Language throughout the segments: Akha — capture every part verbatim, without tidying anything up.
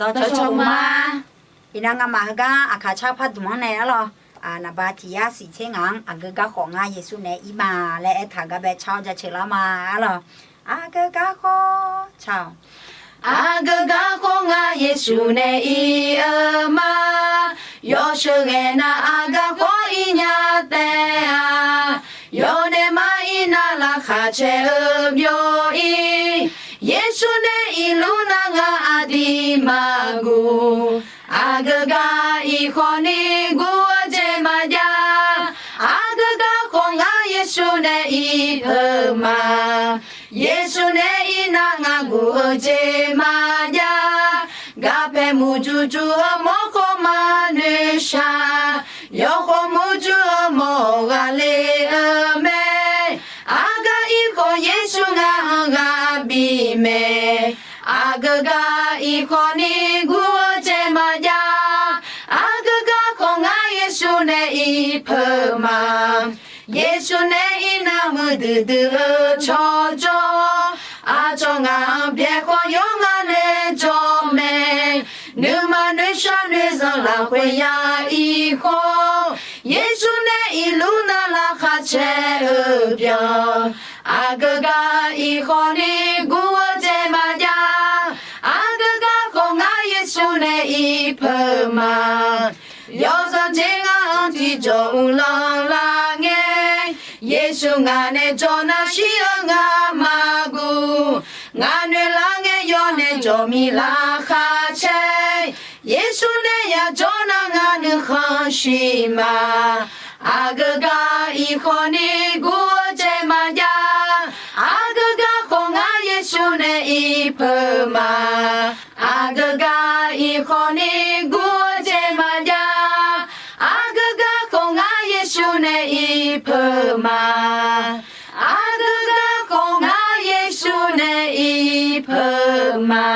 Dawqcawq cawq ma. Iqnan ngamaf heugar Aqkaq car pardmq-anr nae arlawq, naqba tiq yar siq tser ngaq-anr aqgeu gar khawf ngar Yeqsur nae ir ma laer aertaq-eu gar bae car-awr jaceuq lar ma arlawq. Aqgeu gar khawf car-awq. Aqgeu gar khawf ngar Yeqsur nae ir-eu ma. Yawsheuq ghae nar aqgeu khawf ir nya taef-a. Yawnaeq mar ir nar laqkhaq caer-eu byov ir. Yeqsur nae irluf nar ngar aqdir maqguv. Aqgeu gar ir khawf ni guv-eu jeq maqjav. Aqgeu gar khawf ngar Yeqsur nae ir peuq ma. Yeqsur nae ir nar ngar guv-eu jeq maqjav. Garpae muq jur jur-eu mawrkhawf maqnoeq shaq. Yawkhawf muq jur-eu mawr ghaqler-eu mae. Aqgeu gar ir khawf Yeqsur ngar-anr ghaq bif mae. Aqgeu gar ir khawf ni guv-eu jeq maqjav. Aqgeu gar khawf ngar Yeqsur nae ir peuq ma. Yeqsur nae ir nar muiqdui dui-eu tsawrjawr. Aqcawq ngaq-anr byae khawf yawr ngar nae jawr mae. Nuima noeqshaq noeqzanq lafkhoer ya ir khawf. Yeqsur nae irluf nar laqkhaq caer-eu byan. Aqgeu gar ir khawf ni guv-eu jeq maqjav. Aqgeu gar khawf ngar Yeqsur nae ir peuq ma. Yawzanr jeq ngar-anr tiqjawr uvlanr lar ngae. Yeqsur ngaq nae jawr nar shir-eu ngar maqguv. Ngaq noeq lar ngae yawr nae jawr mir laqkhaq caer. Yeqsur nae yajawr nar ngar nuikhanr shir ma. Aqgeu gar ir khawf ni guv-eu jeq maqjav. Aqgeu gar khawf ngar Yeqsur nae ir peuq ma. Aqgeu gar ir khawf ni guv-eu jeq maqjav. Aqgeu gar khawf ngar Yeqsur nae ir peuq ma. Aqgeu gar khawf ngar Yeqsur nae ir peuq ma.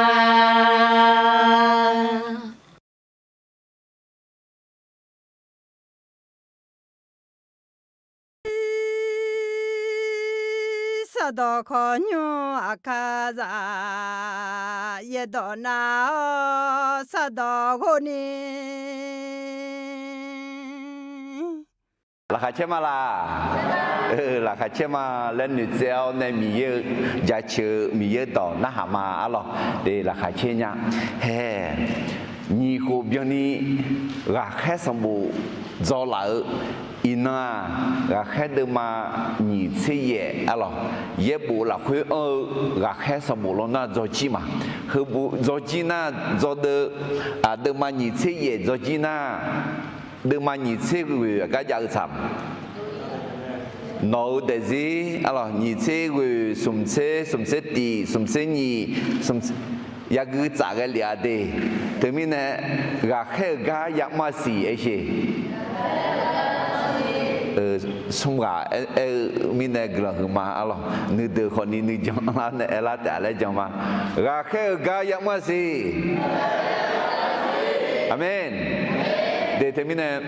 Sardawq khawqnymr aqkar zaq, yaerdawq nav-awr sardawq ghov ni. Laqkhaq caer ma laq? Laqkhaq caer ma laer noeqtsaev-awr nae Miqyaer-eu jaceuq-eu Miqyaer-eu dawq narhaq ma arlawq. Laqkhaq caer nya. Hae, nyiq khof byanni ghaqkhaer sanqbof dzaw laf-eu, iqnan-aq, ghaqkhaer deuvma nyiq tser yaef arlawq, yaerbof lafkhoer anr-eu ghaqkhaer sanqbof law nar dzawjir ma. Heu bof dzawjir nar dzawdeuv, aq, deuvma nyiq tser yaef dzawjir nar, deuvma nyiq tser ghoeq aqgar jav-eu tsaq. Nawq-eu daefzir arlawq, nyiq tser ghoeq, smq tser, smq tser tiq, smq tser nyiq, smq yagui tsaf ghae lef-a de. Teumirnae ghaqkhaer-euq gar yamr-a siq aer sheq. Smr ghaq aer-eu mirnae guiqlanq huiqma arlawq, nuideuq khawfni nuijan lar nae aerlar taef-a laer jan ma. Ghaqkhaer-euq gar yamr-a siq. Aqmeq. De teumirnae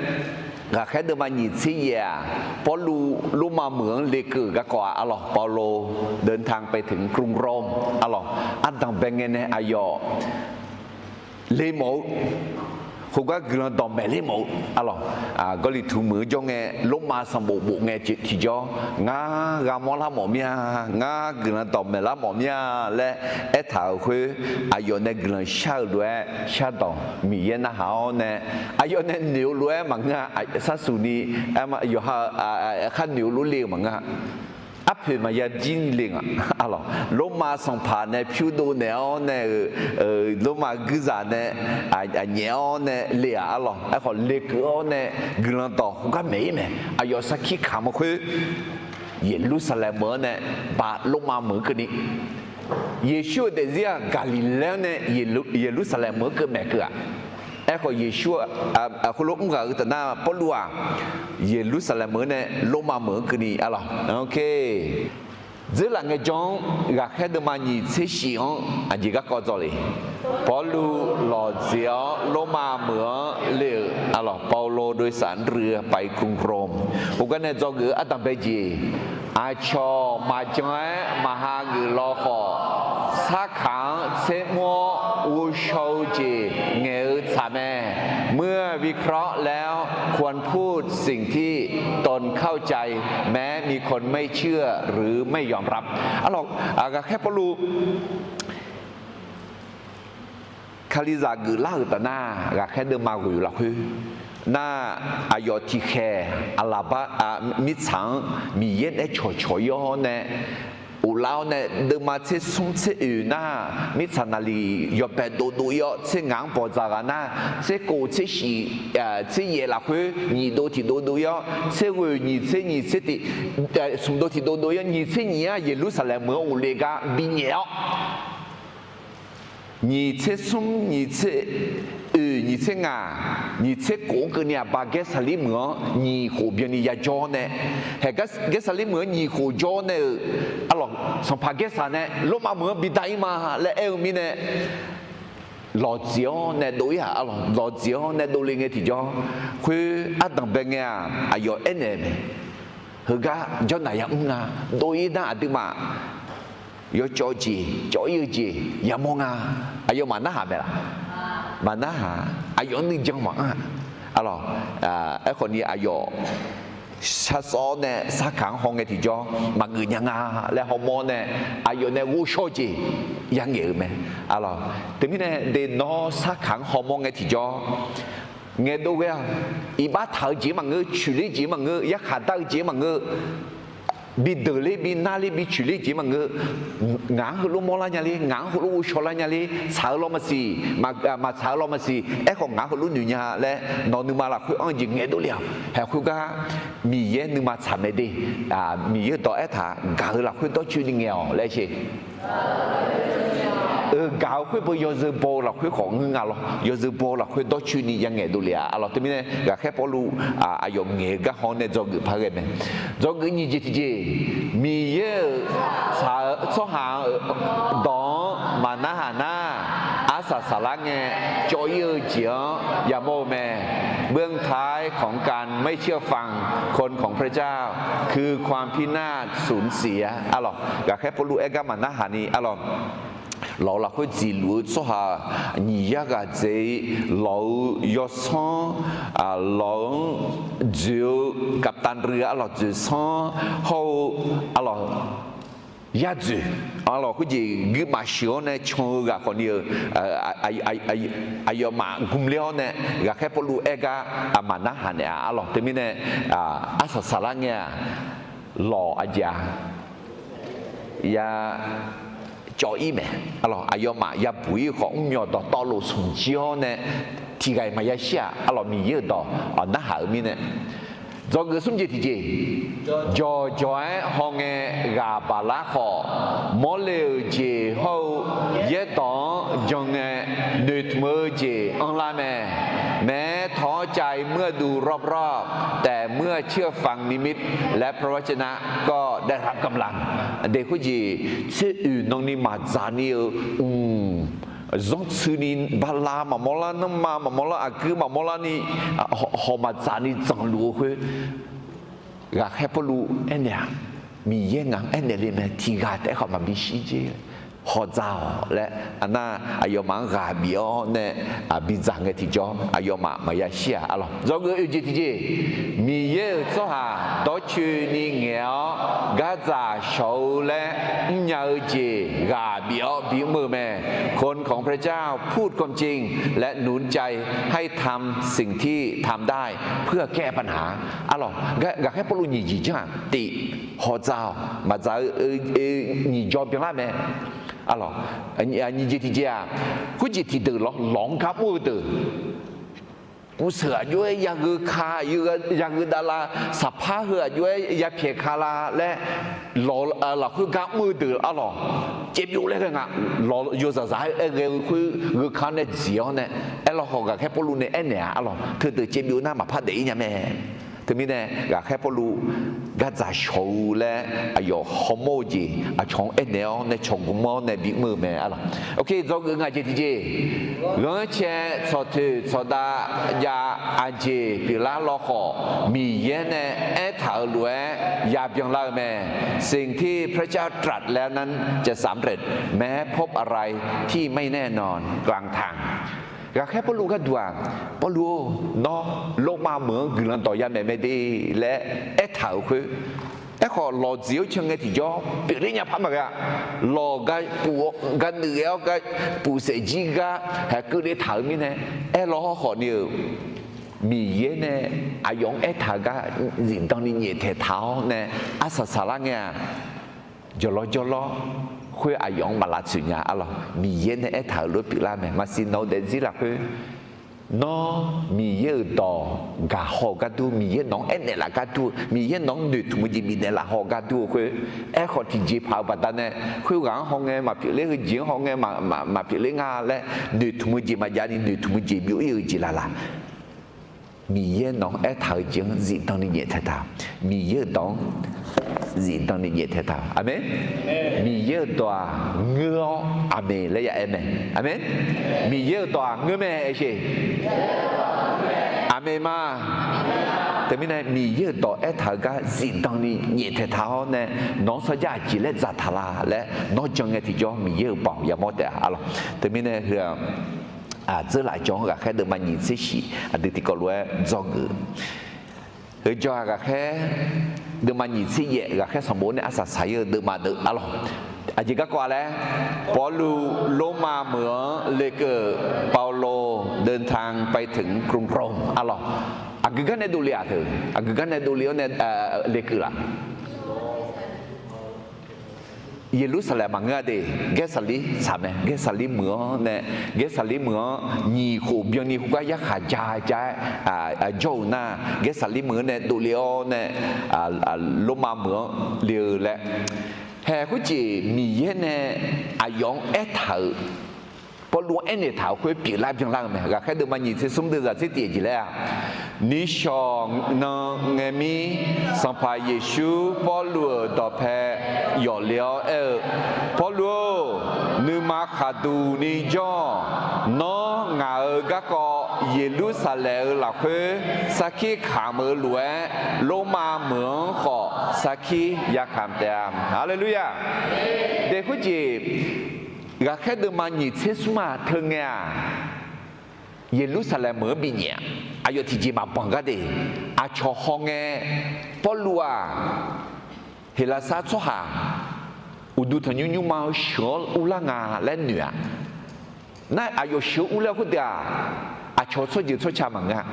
ghaqkhaer deuvma nyiq tser yaef-aq, Pawrluv Lormav meuq-anr lekeuv-euq garkawv-a arlawq, เปาโลเดินทางไปถึงกรุงโรม arlawq, ardanq bae ngae nae aqyawf lemawf-eu, khoergar guiqlanq dawqmaeq ler mawf-eu arlawq, Gawrliqtu meuq-anr jawr ngae Lormav sanqbof bof ngae tiqjawr, ngar gha mawrlar mawf mir-a, ngar guiqlanq dawqmaeq lar mawf mir-a laer aertaq-euq khoer, aqyawf nae guiqlanq shar-euq lof-aer shardawq Miqyaer narhaq-awr nae, aqyawf nae noeq-eu lof-aer maqngeur-a, sharsuq ni, yawqha-eu khar noeq-eu lof le-eu maqngeur-a. Arpoeq maqya jir ni le ngaq arlawq. Lormav sanqpaq nae pyurdov naeq-awr nae-euq, Lormav guirzaq nae aqnyaef-awr nae le-aq arlawq. Aerkhawf lekeuv-awr nae guiqlanq dawq khoergar maeq-ir mae. Aqyawf sarkir kamq-eu khoer, Yeqlursaqlaeq meuq-anr nae ba Lormav meuq-anr keuvni, Yeqsur-euq daefzir-aq Gaqliqlaer-anr nae Yeqlursaqlaeq meuq-anr keuv maeq keuv-aq. Aerkhawf Yeqsur, khoerlof mr ghaq-eu taf nar Pawrluv-aq Yeqlursaqlaeq meuq-anr nae Lormav meuq-anr keuvni arlawq. Dzeurlaf ngaejawr-anr ghaqkhaer deuvma nyiq tser shif-anr aqjeq garkawv dzawle. Pawrluv lawqdzeq-awr Lormav meuq-anr le-euq arlawq, เปาโลโดยสารเรือไปกรุงโรม khoergar nae dzawgeuf-eu ardanq bae jeq, aqcawq maqjan-aer maqha geuf law khawf, sarkaq-anr tser mr-awr Ghovshaw-eu jeq ngaeq-eu tsaq mae. เมื่อวิเคราะห์แล้วควรพูดสิ่งที่ตนเข้าใจ แม้มีคนไม่เชื่อหรือไม่ยอมรับ Arlawq, ghaqkhaer Pawrluv Kalizaq geuflar-euq taf nar, ghaqkhaer deuvma ghoeq lafkhoer nar, aqyawf tiqkhaeq aqlaqbar, mirtsaq-anr Miqyaer naeq-aer cawqcawq-ir-awr nae, ghoflar-awr nae, deuvma tser smr tser oeq nar, mirtsaq naqliq yawbae dovdov-ir-awr, tser ngaq-anr bawqdzaq ghaq nar, tser kof tser shif, tser yaef lafkhoer nyiq dov tiq dovdov-ir-awr, tser ghoeq nyiq tser nyiq tser tiq, smq dov tiq dovdov-ir-awr, nyiq tser nyiq-anr Yeqlursaqlaeq meuq-anr ghofle gar binyaef-awr, nyiq tser smr, nyiq tser oeq, nyiq tser ngaq, nyiq tser kof-anr keuvni aqba Gaersaqlir meuq-anr nyiq khof byanni yajawr nae, haeq Gaersaqlir meuq-anr nyiq khof jawr nae-euq, arlawq, sanqpaq Gaersaq nae Lormav meuq-anr bida-ir ma laer aer-eu mirnae, lawqdziq-awr nae dov-ir-aq, arlawq, lawqdziq-awr nae dovle ngae tiqjawr, khoer ardanqbae ngae-aq, aqyawf aernaeq mae, heugar jawrnaq yamr nga, dov-ir nar aqduimaf yawcawv jeq cawv-ir-eu jeq yamawr nga. Aqyawfmaf narhaq mae laf? Maqnarhaq. Aqyawf nuijan maqanr-aq, arlawq, aerkhawf ni aqyawf sharsawv-awr nae sarkaq-anr haw ngae tiqjawr maqgeuf nya nga laer hawmawr nae, aqyawf nae ghovshaw jeq yangaeq-euq mae. Arlawq, teumirnae de nawr sarkaq-anr hawmawr ngae tiqjawr, ngaeqdov ghae-aq, iqbax taq-eu jeq maqngeur, coeqler jeq maqngeur, yarkhaq dar-eu jeq maqngeur, bideuq ler binar ler bicoeqler jeq maqngeur, ngaq-anr heulof mawrlar nya ler, ngaq-anr heulof ghovshaw lar nya ler, tsaq-eu law maqsiq, maqtsaq-eu law maqsiq, aerkhawf ngaq-anr heulof noeq nya laer nawq nuima lafkhoer anr-eu jeq ngaeqdov le-aq, haeq khoergar Miqyaer nuima tsaq mae de. Miqyaer-euq dawq aertaq, gaq-eu lafkhoer dawrcoeni ngaeq-awq laer sher. Gaq-eu khoer beu yawzeu baw-eu lafkhoer khawf ngeur nga lawr. Yawzeu baw-eu lafkhoer dawrcoeni yangaeq dovle-aq, arlawq, teumirnae ghaqkhaer Pawrluv aqyawf ngaeq-eu gar haw nae dzawgeuf par ghae mae. Dzawgeuf nyiq jeq tiqjeq, Miqyaer-euq tsaq-eu tsawrhaq-euq dawq-anr maqnarhaq nar, arsaq saqlar ngae cawv-ir-eu jeq-anr yamawr-eu mae. เบื้องท้ายของการไม่เชื่อฟังคนของพระเจ้า คือความพินาศสูญเสีย Arlawq, ghaqkhaer Pawrluv aer gar maqnarhaq ni, arlawq, lawq-eu lafkhoer dziqluf-eu tsawrhaq nyiq yar ghaq dzaeq-ir, lawq-eu yawsanr, lawq-anr dzoeq-eu กัปตันเรือ, arlawq, dzoeqsanr hawr-eu, arlawq, yadzoeq, arlawq, khoerjeq guirmaf sheuq-awr nae can-eu ghaq khawfni-euq aqyawfmaf gmler-awr nae ghaqkhaer Pawrluv aer gar maqnarhaq naeq-a, arlawq, teumirnae arsaq saqlar ngae-aq, lawq aqjeq-a ya cawv-ir mae. Arlawq, aqyawfmaf yabuq-ir khawf mrmyawq dawqtawvluf smq jir-awr nae tiqghaq-iq maqya shir-aq, arlawq, Miqyaer-euq dawq narhaq-euq mirnae. Dzawgeuf smr jeq tiqjeq, jawqjawq-aer hawngae ghaq baqlar khawf, mawrle-euq jeq hawr-eu yaerdawq-anr jan ngae noeqtmq-eu jeq anrlar mae. แม้ท้อใจเมื่อดูรอบๆ แต่เมื่อเชื่อฟังนิมิตและพระวจนะก็ได้รับกำลัง De khoerjeq tser oeq nanni maqdzaq ni-eu mq zanrtsuini bala maqmawr lar, nanrma maqmawr lar, aqgeu maqmawr lar ni, hawq maqdzaq ni dzanqluf-eu khoer, ghaqkhaer Pawrluv aernaeq-aq, Miqyaer ngaq-anr aernaeq le mae, tiqghaq taef-aer khawf maqbi shir jer, hawqdzaq-awq laer, aqnar aqyawfmaf-anr ghaq bif-awr nae bidzaq ngae tiqjawr aqyawfmaf maqya shir-aq, arlawq. Dzawgeuf oeq jeq tiqjeq, Miqyaer-euq tsawrhaq dawrcoeni ngaeq-awr gardzaq shawq-eu laer mrnya-eu jeq ghaq bif-awr bimr-eu mae. คนของพระเจ้าพูดความจริงและหนุนใจให้ทำสิ่งที่ทำได้เพื่อแก้ปัญหา Arlawq, ghaqkhaer Pawrluv nyiq jeq janr-aq, tiq, hawqdzaq-awq, maqdzaq-eu nyiq jawr byanlar mae. Arlawq, nyiq jeq tiqjeq-aq, khoerjeq tiqdeuq lawq, lawq-anr gar mr-eu deuq, kuvseuq aqjox-aer yagheu ka, yagheu davla, saqpar heu aqjox-aer yapyaeq ka la laer, lawq lafkhoer gar mr-eu deuq arlawq, caevbyov laer ghae nga, lawq yawzaq zaq-aer aer ghae-eu khoer gheuka nae dziq-awr nae, aerlawq, hawq ghaqkhaer Pawrluv nae aernaeq-aq arlawq, teudeuq caevbyov nar maqpar daef-ir nya mae. Teumirnae ghaqkhaer Pawrluv gardzaq shawq-eu laer aqyawf hawmawr-eu jeq aqcawq-anr aernaeq-awr nae cawq gmr-awr nae bimr-eu mae arlawq. Ok, dzawgeuf ngaq jeq tiqjeq, ghanrcae tsawqtoeq tsawqdav jav aqjeq pyeuflar lawkhawf, Miqyaer nae aertaq-euq lof-aer yabyan lar-eu mae. สิ่งที่พระเจ้าตรัสแล้วนั้นจะสำเร็จ แม้พบอะไรที่ไม่แน่นอนกลางทาง Ghaqkhaer Pawrluv gharduq-aq, Pawrluv-or, nawr Lormav meuq-anr guiqlanq dawq yamaeq mae de laer aertaq-euq khoer, aerkhawf lawqdziq-awr can ngae tiqjawr pyeufler nya par maqghae-a. Lawq ga puf, ga nuif ghae-awr ga puf saef jir gar haeq keuvle taq-euq mirnae, aerlaw hawrkhawf ni-euq Miqyaer nae aqyawf-anr aertaq-eu gar zifdan ni nyaeftaeq taq-awr nae arsaq saqlar ngae-aq, jawqlawr jawrlawr khoer aqyawf-anr maq lavtsoeq nya arlawq. Miqyaer nae aertaq-euq lof-aer pyeuflar mae. Maqsiq nawq-eu daefzir lafkhoer, nawr Miqyaer-euq dawq gaqhaw-eu gardur, Miqyaer nawq-anr aernaeq laf gardur-eu, Miqyaer nawq-anr noeqtmq-eu jeq bifnaeq laf haw gardur-eu khoer, aerkhawf tiqjeqpaq-euq baqdanae khoerghaq-anr hawngae maqpyeufler, heujeuq-anr hawngae maqpyeufler nga laer noeqtmq-eu jeq maqjav ni noeqtmq-eu jeq byov ir-eu jeq laf laf, Miqyaer nawq-anr aertaq-eu jeq-anr zifdan ni nyaeftaeq taq. Miqyaer-euq dawq-anr zifdan ni nyaeftaeq taq. Aqmeq. Miqyaer-euq dawq-aq ngeur-awr aqmeq laer ya aer mae. Aqmeq. Miqyaer-euq dawq-aq ngeur mae, aersheq. Aqmeq ma. Teumirnae Miqyaer-euq dawq aertaq-eu gar zifdan ni nyaeftaeq taq-awr nae, nawq-anr sarjax aqjeq laer dzaqtaq la laer nawr jan ngae tiqjawr Miqyaer-euq baoq yamawr taef-a arlawq. Teumirnae heu-aq, dzeur laf jawr-anr ghaqkhaer deuvma nyiq tser shif aqdui tiqkawv lof-aer dzawgeuf. Heu jawr-aq ghaqkhaer deuvma nyiq tser yaef ghaqkhaer sanqbof nae arsaq saq-ir-eu deuvma deuv arlawq. Aqjeq garkawv-a laer, Pawrluv Lormav meuq-anr lekeuv, เปาโลเดินทางไปถึงกรุงโรม arlawq. Aqgeu gar nae dovle-aq teu, aqgeu gar nae dovle-awr nae lekeuv laf. Yeqlursaqlaeq maqngeur-a de, Gaersaqlir tsaq mae. Gaersaqlir meuq-anr nae, Gaersaqlir meuq-anr nyiq khof byanni khoergar yarkhaq ja ja-aer jawr-euq nar, Gaersaqlir meuq-anr nae dovle-awr nae, Lormav meuq-anr le-eu laer. Haeq khoerjeq Miqyaer nae aqyawf-anr aertaq-euq, Pawrluv-anr aernaeq taq-euq khoer pyeuflar byanlar-eu mae. Ghaqkhaer deuvma nyiq tser smr deuv zaq tser tiq jeq laer-aq, 你所能耐的， Sanqpaq Yeqsur Pawrluv-euq dawqpae yawf le-awr aer-eu, Pawrluv-or, nuima khaqduq ni jawr-awq. Nawr ngaq-euq garkawv Yeqlursaqlaeq-euq lafkhoer sarkir kamq-eu lof-aer, Lormav meuq-anr khawf sarkir yakamq taef-a. Haleluya! Daef khoerjeq, ghaqkhaer deuvma nyiq tser smr-aq teu ngae-aq, Yeqlursaqlaeq meuq-anr binyaef-aq, aqyawf tiqjeq maqbanq gar de. Aqcawq hawngae, Pawrluv-aq, Heqlaqsar tsawrhaq uqduq tanqnymr nymrma-eu sheuq-anr urlar nga laer noeq-aq, nar aqyawf sheuq-anr urler khoerdeuq-aq, aqcawq tsawrjeuq tsawrca maqngeur-a.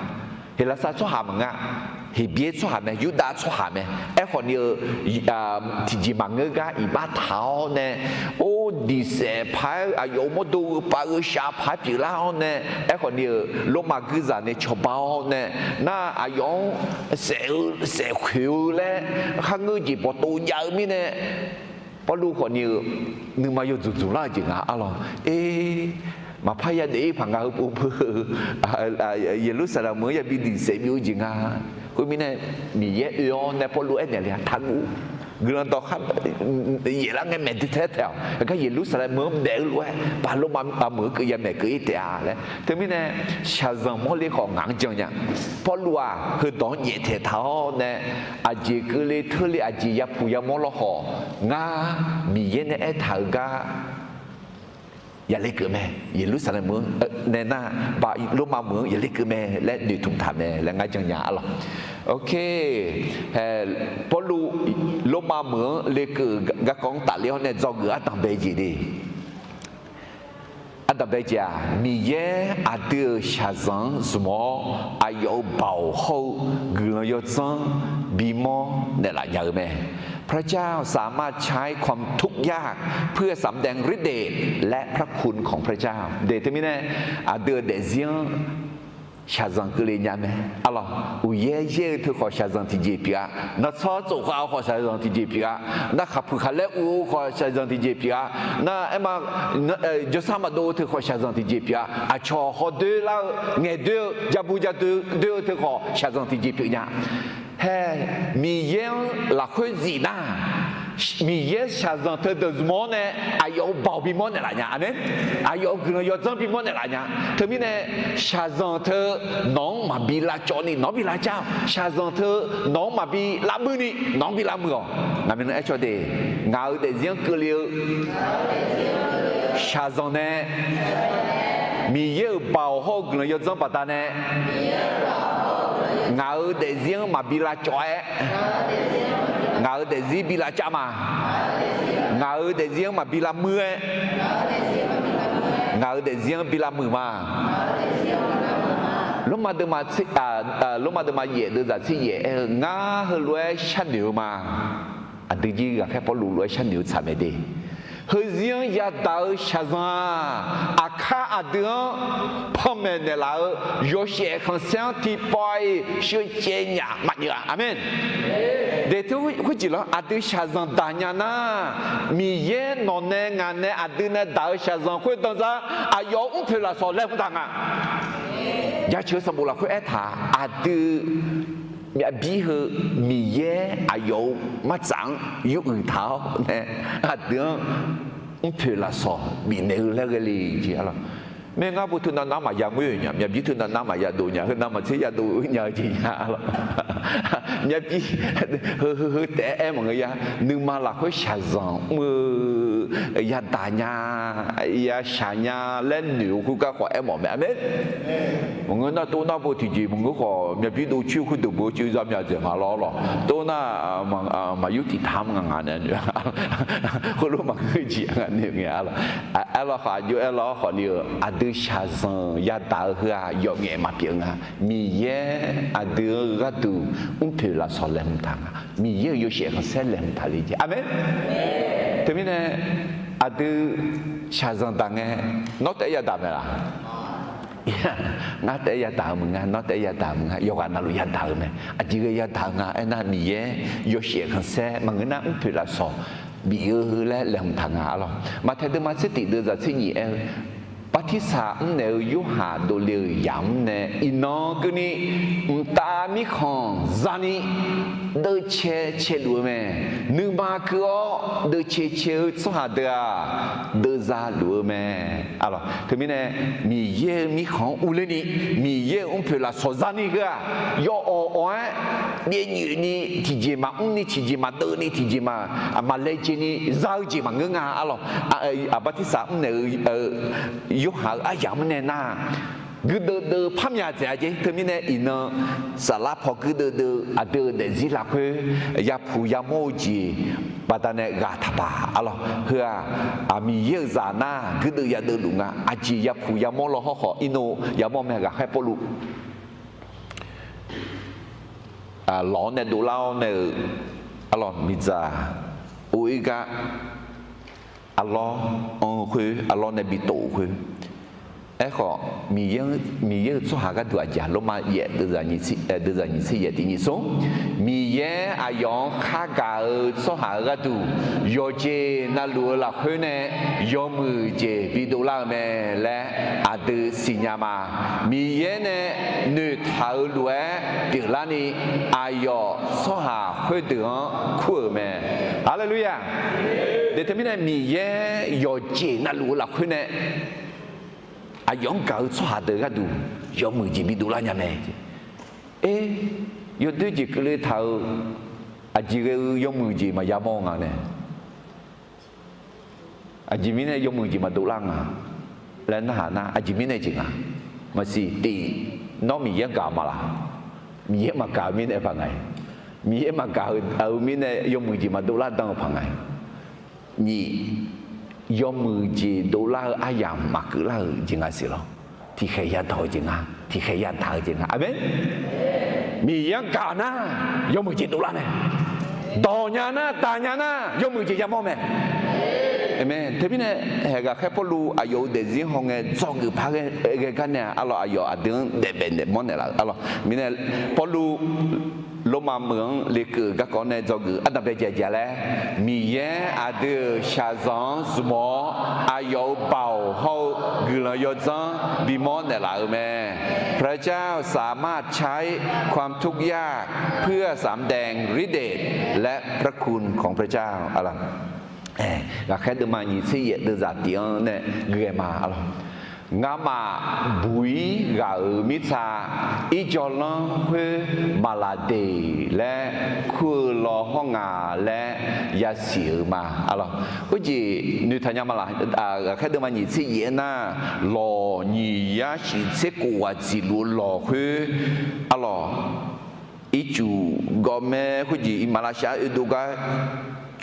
Heqlaqsar tsawrhaq maqngeur-a. Heqbyaer tsawrhaq mae, Yurdav tsawrhaq mae. Aerkhawf ni-eu, tiqjeq maqngeur gar iqbax taq-awr nae, or, diqsaef paq-aer aqyawf-euq mawrdo-eu pav-eu shaf paq-aer pyeuflar-awr nae, aerkhawf ni-eu Lormav guirzaq nae cawba-awr nae, nar aqyawf-anr saef-eu saef khoeq-eu laer kharngeur jeq bawqtov jav-eu mirnae, Pawrluv khawf ni-eu nuima yawdzuq dzuq lar-eu jeq nga arlawq. Maqpar yadaef-ir paq nga heu pov peu-eu, Yeqlursaqlaeq meuq-anr yabi diqsaef byov-eu jeq nga. Khoermirnae, Miqyaer oe-awr nae Pawrluv aernaeq le-a, taqguv. Guiqlanq dawqkhar yaef lar ngae maeq dui tae-aer taef-awq. Aqgar Yeqlursaqlaeq meuq-anr maeq-eu lof-aer, Pawrluv Lormav meuq-anr keuv ya maeq keuv-ir taef-a laer. Teumirnae, shaqzanq mawrle khawf ngaq-anr jan nya. Pawrluv-aq heudawq-anr nyaeftaeq taq-awr nae, aqjeq keuvle teurle aqjeq yapuq yamawr lawkhawf, ngar Miqyaer nae aertaq-euq gar yale keuv mae. Yeqlursaqlaeq meuq-anr nae nar, Lormav meuq-anr yale keuv mae laer noeqtmq taq mae laer ngar jan nya arlawq. Ok, Pawrluv Lormav meuq-anr lekeuv-euq garkawv-anr tafler-awr nae dzawgeuf ardanqbae jeq de. Ardanqbae jeq-aq, Miqyaer aqdui-euq shaqzanq-anr zmq-awr, aqyawf-euq baoq hawr-eu guiqlanq yawdzanr bimawr naeqlaf nya-eu mae. พระเจ้าสามารถใช้ความทุกข์ยากเพื่อสำแดงฤทธิ์เดชและพระคุณของพระเจ้า de teumirnae, aqdui-euq daefzir-anr shaqzanq keuvle nya mae arlawq. Uqyaer yaer-eu teu khawf shaqzanq tiqjeq pyeuf-a. Nartsanr tsofkhav-eu khawf shaqzanq tiqjeq pyeuf-a. Nar khaqpuiq khaqlaer uv-eu khawf shaqzanq tiqjeq pyeuf-a. Nar aerma, jawrsar maqdov-eu teu khawf shaqzanq tiqjeq pyeuf-a. Aqcawq hawdoer lar-eu, ngaeqdoer-eu, jabu jadoer doer-eu teu khawf shaqzanq tiqjeq pyeuf nya. Hae, Miqyaer-anr lafkhoer zif nar, Miqyaer shaqzanq teu deuq zmq-awr nae aqyawf-euq baoq bimawr naeqlaf nya. Aqmeq. Aqyawf-euq guiqlanq yawdzanr bimawr naeqlaf nya. Teumirnae, shaqzanq teu nawq-anr maqbi lavcawv ni nawq-anr bi lavcar-awq. Shaqzanq teu nawq-anr maqbi lavmuiv ni nawq-anr bi lavmuiq-awq. Ngaq maeqnan aercawq de, ngaq-euq daefzir-anr keuvle-eu shaqzanq nae Miqyaer-euq baoq hawr-eu guiqlanq yawdzanr baqdanae ngaq-euq daefzir-anr maqbi lavcawv-aer, ngaq-euq daefzir bi lavcav ma. Ngaq-euq daefzir-anr maqbi lavmuiv-aer, ngaq-euq daefzir-anr bi lavmuiq ma. Lormav deuvma, Lormav deuvma yaef deuvzaq tser yaef aer-eu, ngar heulof-aer sharnoeq-eu ma. Aqdui jir ghaqkhaer Pawrluv lof-aer sharnoeq-eu tsaq mae de. Heuzir-anr yadaq-eu shaqzanq-aq, aqkar aqdui-anr panmaeq naeqlaf-eu yawshaef khanqsaer-anr tiqpawf-iq sheucaev nyaf maqnyeuf-a. Aqmeq. Deqteu khoerjeq lawr, aqdui shaqzanq daq nya nar, Miqyaer nawq nae ngaq nae aqdui nae daq-eu shaqzanq khoerdanzar aqyawf-euq mrpoeq lafsawq laeqhmq taq nga. Jaceuq-eu sanqbof lafkhoer aertaq, aqdui myavbir heu Miqyaer aqyawf-euq martsaq-anr yawuiq taq-awr nae, aqdui-anr mrpoeq lafsawq bifnaeq-eu laer ghae le jeq-a lawq. Maerngar bo teunav nav maqya ngoer-euq nya, myavbir teunav nav maqya dov nya, heu navmaqtser ya dov-eu nya-eu jeq nya-a lawq. Myavbir heu heu heu taef-aer aer mawf ngeur ya, nuima lafkhoer shaqzanq mr-eu yadaq nya, yashaq nya laer noeq-eu khoergar khawf aermawf mae. Aqmeq. Maqngeur nar tov nar bo tiqjeq maqngeur khawf myavbir dov coer khoerdeuq beu coer za myavdzaeq nga lawr lawq. Tov nar maqyur tiqtaq-anr nga nga nae noeq-a. Khoerlof maqngeur jeq nga noeq ngae-a lawq. Aerlawr khawf aqjox aerlawr khawf ni-eu aqdui shaqzanq yadaq-eu heu-aq yawf ngaef maqpyeuf nga. Miqyaer aqdui-eu gharduq mrpoeq lafsawq laeqhmq taq nga. Miqyaer-euq yawshaef khanqsaer laeqhmq taq le jeq. Aqmeq. Teumirnae aqdui shaqzanq daq ngae, nawr taef-aer yadaq mae laq? Ngar taef-aer yadaq-eu maqnga, nawr taef-aer yadaq-eu maqnga, yawqghaq navluf yadaq-eu mae. Aqjeq ghae yadaq-eu nga aernar, Miqyaer yawshaef khanqsaer maqngeur nar mrpoeq lafsawq bif-eu laer laeqhmq taq nga-a lawq. Maqtaeq deuvma tser tiq deuvzaq tser nyiq aer-eu, bartirsaq mrnaeq-eu Yorhaq dovle-euq yamq-anr nae iqnan keuvni mqtav mirkhanq zani deuvcae caeluf-eu mae. Nuima keuv-awr deuvcae cae-eu tsawrhaq deuq-aq, deuvza luf-eu mae. Teumirnae, Miqyaer-euq mirkhanq-anr urler ni, Miqyaer-euq mrpoeq lafsawq zani heu-aq, yawawq awq-aer byaev nyoeq ni tiqjeq maqmr ni tiqjeq maqdeuv ni tiqjeq maq, maqlaejae ni za-eu jeq maqngeur nga-a lawq. Bartirsaq mrnaeq-eu Yorhaq-euq aryamq-anr nae nar, guirdeuv deuv par myaq dzaeq-a jeq. Teumirnae iqnan saflar paw guirdeuv deuv aqdui-euq daefzir lafkhoer yapuq yamawr-eu jeq baqdanae ghaq taqpaq-a lawq. Heu-aq, Miqyaer-euq zaq nar guirdeuv yadeuv luf nga. Aqjeq yapuq yamawr law hawr khawf irnov yamawr mae. Ghaqkhaer Pawrluv lawq-anr nae dovlar-awr nae-euq, arlawq miqdzaq or-ir gar arlawr anr-eu khoer, arlawr nae bi tof-eu khoer. Aerkhawf, Miqyaer-euq tsawrhaq gharduq aqjeq-aq, Lormav yaef deuvzaq nyiq tser yaef tiq nyiq smr, Miqyaer aqyawf-anr khar gaq-eu tsawrhaq-euq gharduq yawqjeq navluf-eu lafkhoer nae yawmuiq jeq bi dovlar-eu mae laer aqdui siqnya ma. Miqyaer nae noeqtaq-euq lof-aer pyeuflarni, aqyawf tsawrhaq khoerdeuq-anr kur-euq mae. Haleluya! Teumirnae Miqyaer yawqjeq navluf-eu lafkhoer nae aqyawf-anr gaq-eu tsawrhaq deuq gharduq yawmuiq jeq bi dovlar nya mae. Aer, yawdoer jeq keuvle taq-euq aqjeq ghae-eu yawmuiq jeq maqya mawr nga nae, aqjeq mirnae yawmuiq jeq maqdov lar nga laer narhaq nar, aqjeq mirnae jeq nga. Maqsiq tiq, nawr Miqyaer gaq ma laq? Miqyaer maqgaq-eu mirnae paq nga-iq. Miqyaer maqgaq-eu mirnae yawmuiq jeq maqdov lar dan-eu paq nga-iq. Nyiq, yawmuiq jeq dovlar-eu aryamq maqkeuv lar-euq jeq nga siq lawr. Tiqkhaeq yadawq-eu jeq nga, tiqkhaeq yadaq-eu jeq nga. Aqmeq. Miqyaer-anr gaq nar, yawmuiq jeq dovlar mae. Dawq nya nar, daq nya nar, yawmuiq jeq yamawr mae. Aqmeq. Teumirnae, haeq ghaqkhaer Pawrluv aqyawf-euq daefzir hawngae dzawgeuf par ghae gar nae-aq, arlawq aqyawf aqdui-anr daef baef naeq mawr naeqlaf-euq arlawq. Mirnae, Pawrluv Lormav meuq-anr lekeuv garkawv nae dzawgeuf ardanqbae jaeq jaeq laer, Miqyaer aqdui-euq shaqzanq-anr zmq-awr, aqyawf-euq baoq hawr-eu guiqlanq yawdzanr bimawr naeqlaf-euq mae. พระเจ้าสามารถใช้ความทุกข์ยากเพื่อสำแดงฤทธิ์เดชและพระคุณของพระเจ้า Ghaqkhaer deuvma nyiq tser yaef deuvzaq tif-anr nae ghae ma arlawq. Ngamaf buq-ir ghaq-euq mirtsa, irjawvlanr khoer maqlaqdeq laer kur-eu law hawr nga laer yasiq-euq ma arlawq. Khoerjeq noeqtaq nya ma laq? Ghaqkhaer deuvma nyiq tser yaef-aer nar, lawq nyiq yar shif tser kof ghaq dziqluf-eu lawq khoer arlawq. Ircuf gawv mae khoerjeq iqmalavshav oedov gar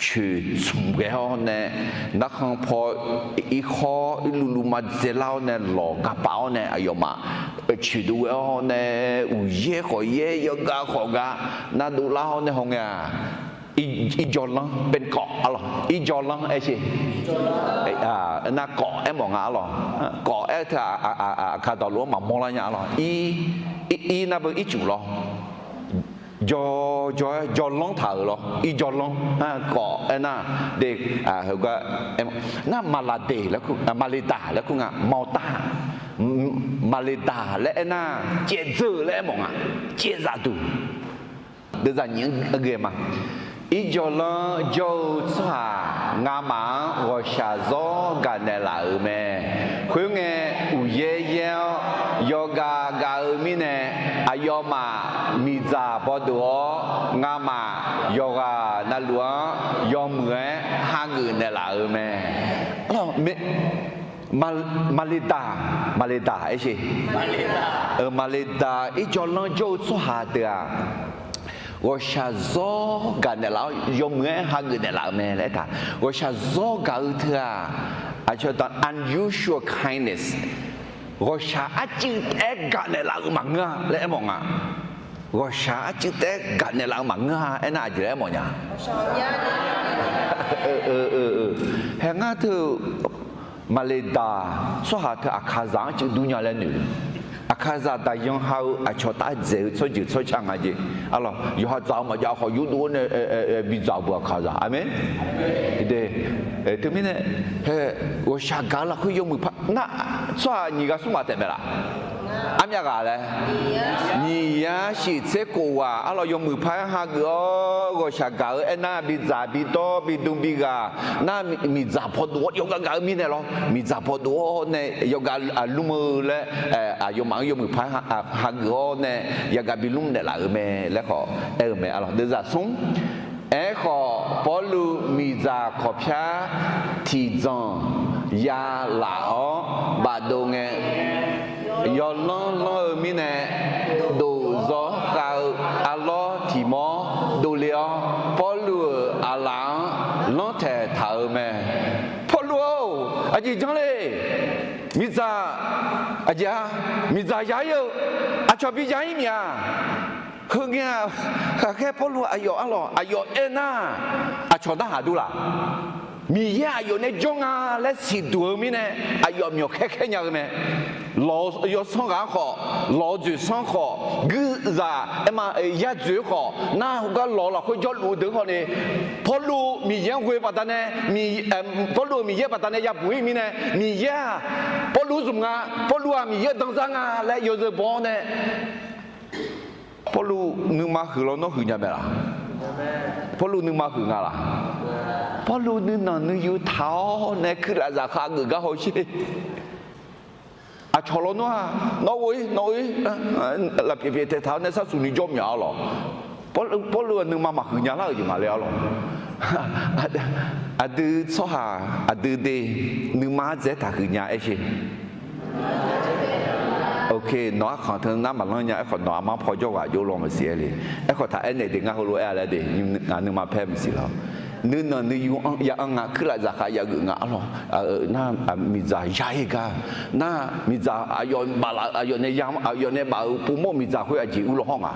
coeq tsmq ghae-awr nae, narkhan paw irkhawr irluvluv ma dzaelar-awr nae lawq gapaf-awr nae aqyawfmaf coeqdov ghae-awr nae, uqyaer khawf yaer yawgav khawf gav navdov lar-awr nae hawngae-aq, irjawvlanr เป็นเกาะ arlawq. Irjawvlanr aer sher. Nar เกาะ aermawf nga arlawq. เกาะ aer-eu teu-aq, kaqdawq luf-anr maqmawr lar nya arlawq. Ir, ir nar beu ircuf lawr. Jawr, jawr-aer jawrlanr taq-euq lawr. Irjawvlanr เกาะ aernar, de, heugar nar maqlaqdeq laer kur, maqleqdaq laer kur nga, mawqtav. Maqleqdaq laer aernar, caevdzeu laer aermawf nga. Caevzaf duq. Deuvzaq nyiq-anr ghae ma. Irjawvlanr jawr-eu tsawrhaq ngamaf-anr ghawqshaq zawr gaqnaeq laf-euq mae. Khoerngae, uqyaer yaer-awr yawgav gav-eu mirnae, aqyawfmaf miqdzaq bawduq-awr, ngamaf yawqghaq navluf-anr yawmuiq-aer hageuf naeq laf-euq mae. Maqleqdaq, maqleqdaq aer sher. Maqleqdaq irjawvlanr jawr-eu tsawrhaq deuq-aq, ghawqshaq zawr gaqnaeq laf-awr yawmuiq-aer hageuf naeq laf-euq mae laer aertaq. Ghawqshaq zawr gaq-eu teu-aq, aqcawq dawq unusual kindness, ghawqshaq arcuiv taef-aer gaqnaeq laf-euq maqngeur-a laer aermawf nga. Ghawqshaq arcuiv taef-aer gaqnaeq laf-eu maqngeur-a aernar, aqjeq laer aermawf nya? Hae ngar teu, maqleqdaq tsawrhaq teu Aqkaqzaq-anr cuiv dur nya laer noeq. Aqkaqzaq daqyan ha-eu aqcawq taf-aer dzaeq-eu tsawrjeuq tsawrca nga jeq. Arlawq, yawqha dzaq-eu maqjav khawf yurdov-awr nae bidzaq buq Aqkaqzaq. Aqmeq. Teumirnae, ghawqshaq gaq-eu lafkhoer yawmuiq par nar, tsawrhaq nyiq ghaq smr ghaq taef mae laf? Armyav ghaq laer? Nyiq yar shif tser kof ghaq arlawq yawmuiq par-aer hageuf-awr ghawqshaq gaq-eu aernar, bidzaq bidawr bidm bighaq nar, miqdzaq pawdov-awr yawgav gaq-eu mirnae lawr, miqdzaq pawdov-awr nae yawgav lmr-eu laer, aqyawfmaf-anr yawmuiq par hageuf-awr nae yawgav bilmr naeqlaf-euq mae laer khawf aer-eu mae arlawq. Deuvzaq smr. Aerkhawf, Pawrluv miqdzaq kawqpyar tiqdzanq ya laf-awr bafdov ngae, yawlanr lanr-eu mirnae, dofzawr khav-eu arlawr tiq mawr dovle-awr, Pawrluv-euq aqlaf-anr lanrtaeq taq-euq mae. Pawrluv-or, aqjeq janr le. Miqdzaq, aqjeq-a, miqdzaq ya-ir-eu aqcawq bi ya-ir myav. Heungae-aq, ghaqkhaer Pawrluv aqyawf arlawq aqyawf aernar, aqcawq narhaq dur laf? Miqyaer aqyawf nae jawr nga laer siqduq-eu mirnae, aqyawf myawq khaer khaer nya-eu mae. Lawq-eu yawsanr ghaq-anr khawf, lawq-eu dzoeqsanr khawf, guirzaq aerma yadzoeq-eu khawf, nar heugar lawq-eu lafkhoer jawrluf-eu deuq-anr khawf ni, Pawrluv Miqyaer-anr ghoe baqdanae, Pawrluv-euq Miqyaer baqdanae yabuq-ir mirnae, Miqyaer-aq Pawrluv zmq nga, Pawrluv-aq Miqyaer-eu danzar nga laer yawzeu baw-awr nae, Pawrluv nuima huiq lawnmr huiq nya mae laf? Pawrluv nuima huiq nga laf? Pawrluv nuinanq nuiyu taq-awr nae kuirlaf zaqkhav geuf gar hawsher. Aqcawq lawnmr-aq, nawr ghoe-ir nawr ghoe-ir, lafpyaeq pyaeq taeqtaq-awr nae sarsuq ni jawr myav arlawq. Pawrluv-aq nuima maqhuiq nya lar-euq jeq nga le arlawq. Aqdui tsawrhaq aqdui de nuima ardzaeq-aer taqhuiq nya aer sher. Ok, nawq arkhanq teu nar maqlanr nya aerkhawf, nawq aqma paw jawrghaq jov law maqsiq aer le. Aerkhawf taq aernaeq de, ngar heulof-aer-a laer de, ngaq nuima paer maqsiq lawr. Nuinanq nuiyu-anr ya-anr nga, kuirlaf zaqkhav yageuf nga arlawq. Nar miqdzaq ya-ir gar, nar miqdzaq aqyawf baflaf-eu aqyawf nae ya-anr aqyawf nae baf-euq povmawr miqdzaq khoer aqjeq ur law hawr nga.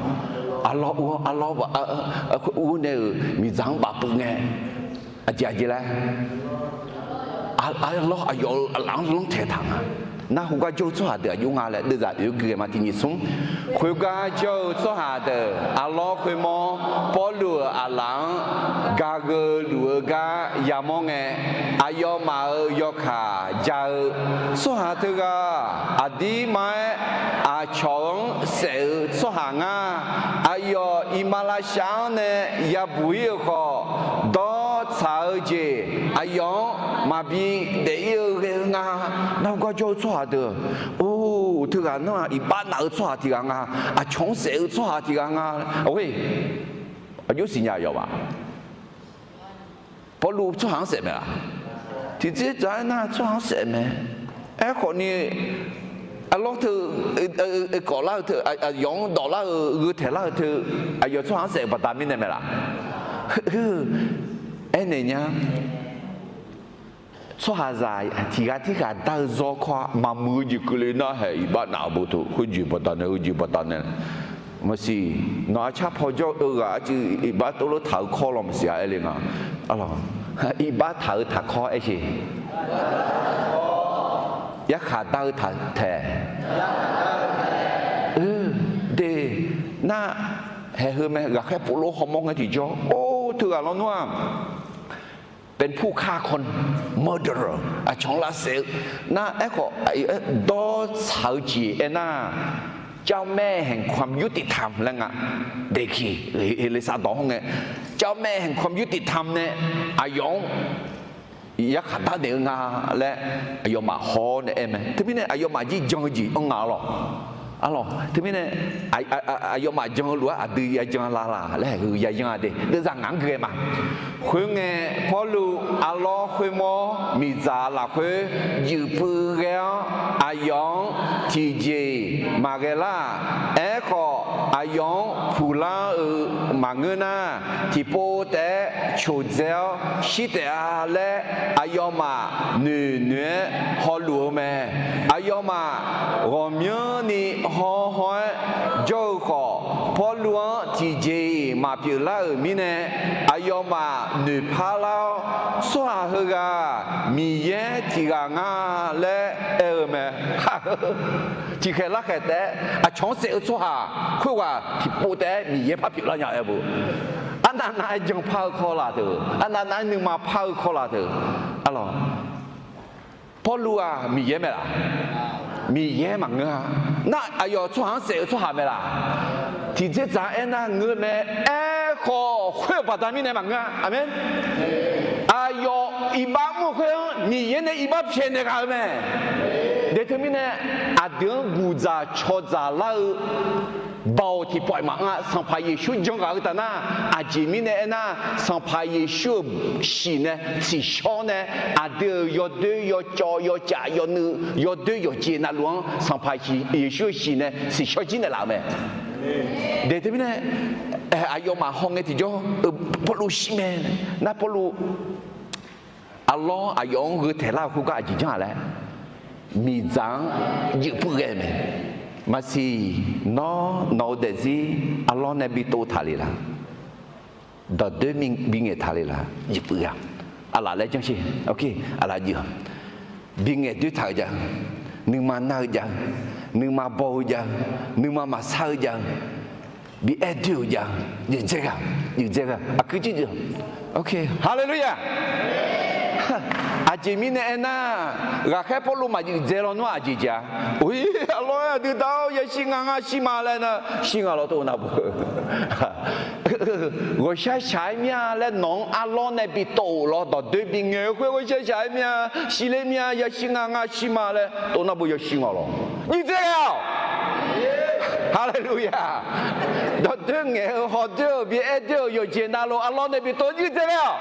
Arlawr ur-anr arlawr ur-awr nae-euq miqdzaq-anr bafpuiv ngae, aqjeq aqjeq laer Arlawr aqyawf-euq aqlaf-anr lanrtaeq taq nga. Nar khoergar jawr-eu tsawrhaq deuq aqjox nga laer deuvzaq oeq ghae ma tiqnyif smr. Khoergar jawr-eu tsawrhaq deuq arlawr khoermawr Pawrluv-euq aqlaf-anr gageuf luf-eu gar yamawr ngae, aqyawfmaf-euq yawkaq ja-eu tsawrhaq teughaq aqdirma-aer aqcawq-anr saef-eu tsawrhaq ngar. Aqyawf iqmalavshav-anr nae yabuq-ir-euq khawf, dawr tsaq-eu jeq aqyawf-anr maqbi daef-ir-eu ghae-eu nga. Nar khoergar jawr-eu tsawrhaq deuq, or, teughaq nar iqbax naf-eu tsawrhaq tiq ghaq nga. Aqcawq-anr saef-eu tsawrhaq tiq ghaq nga. Or, aqjox siqnya yawf-aq. Pawrluv tsawrhaq-anr saef mae laq? Tiqdzerdzaq-aer nar tsawrhaq-anr saef mae. Aerkhawfni, arlawr teu, oekawf lar-eu teu, aqyawf-anr dawf lar-eu, gheu taeq lar-eu teu, aqyawf tsawrhaq-anr saef-euq baqda mirnae mae laq? Aernaeq nya. Tsawrhaqzaq tiq ghaq tirghaq dar-eu zawr kawr-a maqmuiq-eu jeq keuvle nar haeq iqbax naf-eu bo teu khoerjeq baqdanae heujeq baqdanae. Maqsiq, nawq-a car paw jawr-eu ghaq arciv iqbax tov lof taq-eu kawr law maqsiq-a aer le nga. Iqbax taq-eu taqkawr aer sheq. Yarkhaq dar-eu taq taeq. De, nar, haeq heu mae ghaqkhaer povlov hawmawr ngae tiqjawr or teughaq lawnmr-aq เป็นผู้ฆ่าคน murderer aqcawq-anr lavsaef-eu nar aerkhawf dawr tsaq-eu jeq aernar เจ้าแม่แห่งความยุติธรรม laer nga. Deqkiq heqle sav dawq hawr ngae เจ้าแม่แห่งความยุติธรรม nae aqyawf-anr yarkhaq dardaef-eu nga laer aqyawfmaf haw-awr nae aer mae. Teumirnae aqyawfmaf jir jan-eu jeq anr nga-a lawq. Arlawq, teumirnae aqyawfmaf jan-eu lof-aer aqdui ya jan la laq laer haeq heu ya yanr-a de. Deuvzaq ngaq-anr ghae ma. Khoerngae, Pawrluv arlawr khoermawr miqdzaq lafkhoer juif puiv ghae-awr, aqyawf-anr tiqjeq-iq maqghae lar-aq. Aerkhawf, aqyawf-anr puqlar-euq maqngeur nar, tiqpov taef-aer coqdzae-awr shir taef-a laer, aqyawfmaf noeq noeq-aer hawluf-eu mae. Aqyawfmaf ghawqmyanrni hawr hawr-aer jawr-eu khawf, Pawrluv-anr tiqjeq-iq maqpyeuf lar-euq mirnae, aqyawfmaf noeqpar lar-awr, tsawrhaq heughaq Miqyaer tiq ghaq nga laer aer-eu mae. Tiqkhaeq larkhaeq taef-aer aqcawq-anr saef-eu tsawrhaq khoerghaq tiqpov taef-aer Miqyaer par pyeuflar nya-eu aer bu. Arnav nav-aer janpar-eu kawr laf teu, arnav nav-aer nuima par-eu kawr laf teu. Arlawq, Pawrluv-aq Miqyaer mae laq? Miqyaer maqngeur-a. Nar aqyawf tsawrhaq-anr saef-eu tsawrhaq mae laq? Tiqdzerdzaq aernar ngeur mae. Aerkhawf khoer-euq baqda mirnae maqngeur-a. Aqmeq. Aqyawf iqbax mr-eu khoer-anr Miqyaer nae iqbax pyaeqnaeq ghaq-eu mae. De teumirnae aqdui-anr guqdzaq cawdzaq lar-eu baoq tiqpawf-iq maqanr-a. Sanqpaq Yeqsur jan ghaq-eu taf nar, aqjeq mirnae aernar, Sanqpaq Yeqsur-euq shiq nae tsiqshawr nae aqdui-euq yawdoer yawcawv yawcaf yawnuiv yawdoer yawqjeq navluf-anr Sanqpaq Yeqsur-euq shiq nae tsiqshawr jir naeqlaf-eu mae. De teumirnae aqyawfmaf hawngae tiqjawr-eu Pawrluv shir mae. Nar Pawrluv aqlawr aqyawf-anr gheu taeq lar-eu khoergar aqjeq janr-aq laer, miqdzaq-anr juif puiv ghae mae. Maqsiq, nawr nawq-eu daefzir aqlawr nae bi tov taq le laq? Dawqdoer bi ngaeq taq le laq? Juif puiv ghae-a. Aqlaf laer janr sher. Aqlaf juif-a. Bi ngaeq doer taq-eu jav-eu, nuima nar-eu jav-eu, nuima baw-eu jav-eu, nuima maqsar-eu jav-eu, bi aer doer-euq jav-eu, juif dzae ghae-a, juif dzae ghae-a, aqkuir jir juif. Haleluya. Aqjeq mirnae aernar, ghaqkhaer Pawrluv maqjuif dzae lawnmr-aq aqjeq jeq-a. Or, aqlawr-aer aqdui dar-awr yashir nga ngar shir ma laer nar, shir nga lawr tov navbeu. Ghawqshaq shaq-aer mir-a laer nawq-anr arlawr nae bi tov-euq lawr, dawqdoer bi ngaeq-eu khoer ghawqshaq shaq-aer mir-a, shirler mir-a, yashir nga ngar shir ma laer tov navbeu yashir nga lawr. Juif dzae ghae-awq. Haleluya. Dawqdoer ngaeq-eu hawdoer-euq bi aer doer-euq yawqjeq navluf arlawr nae bi tov juif dzae ghae-awq.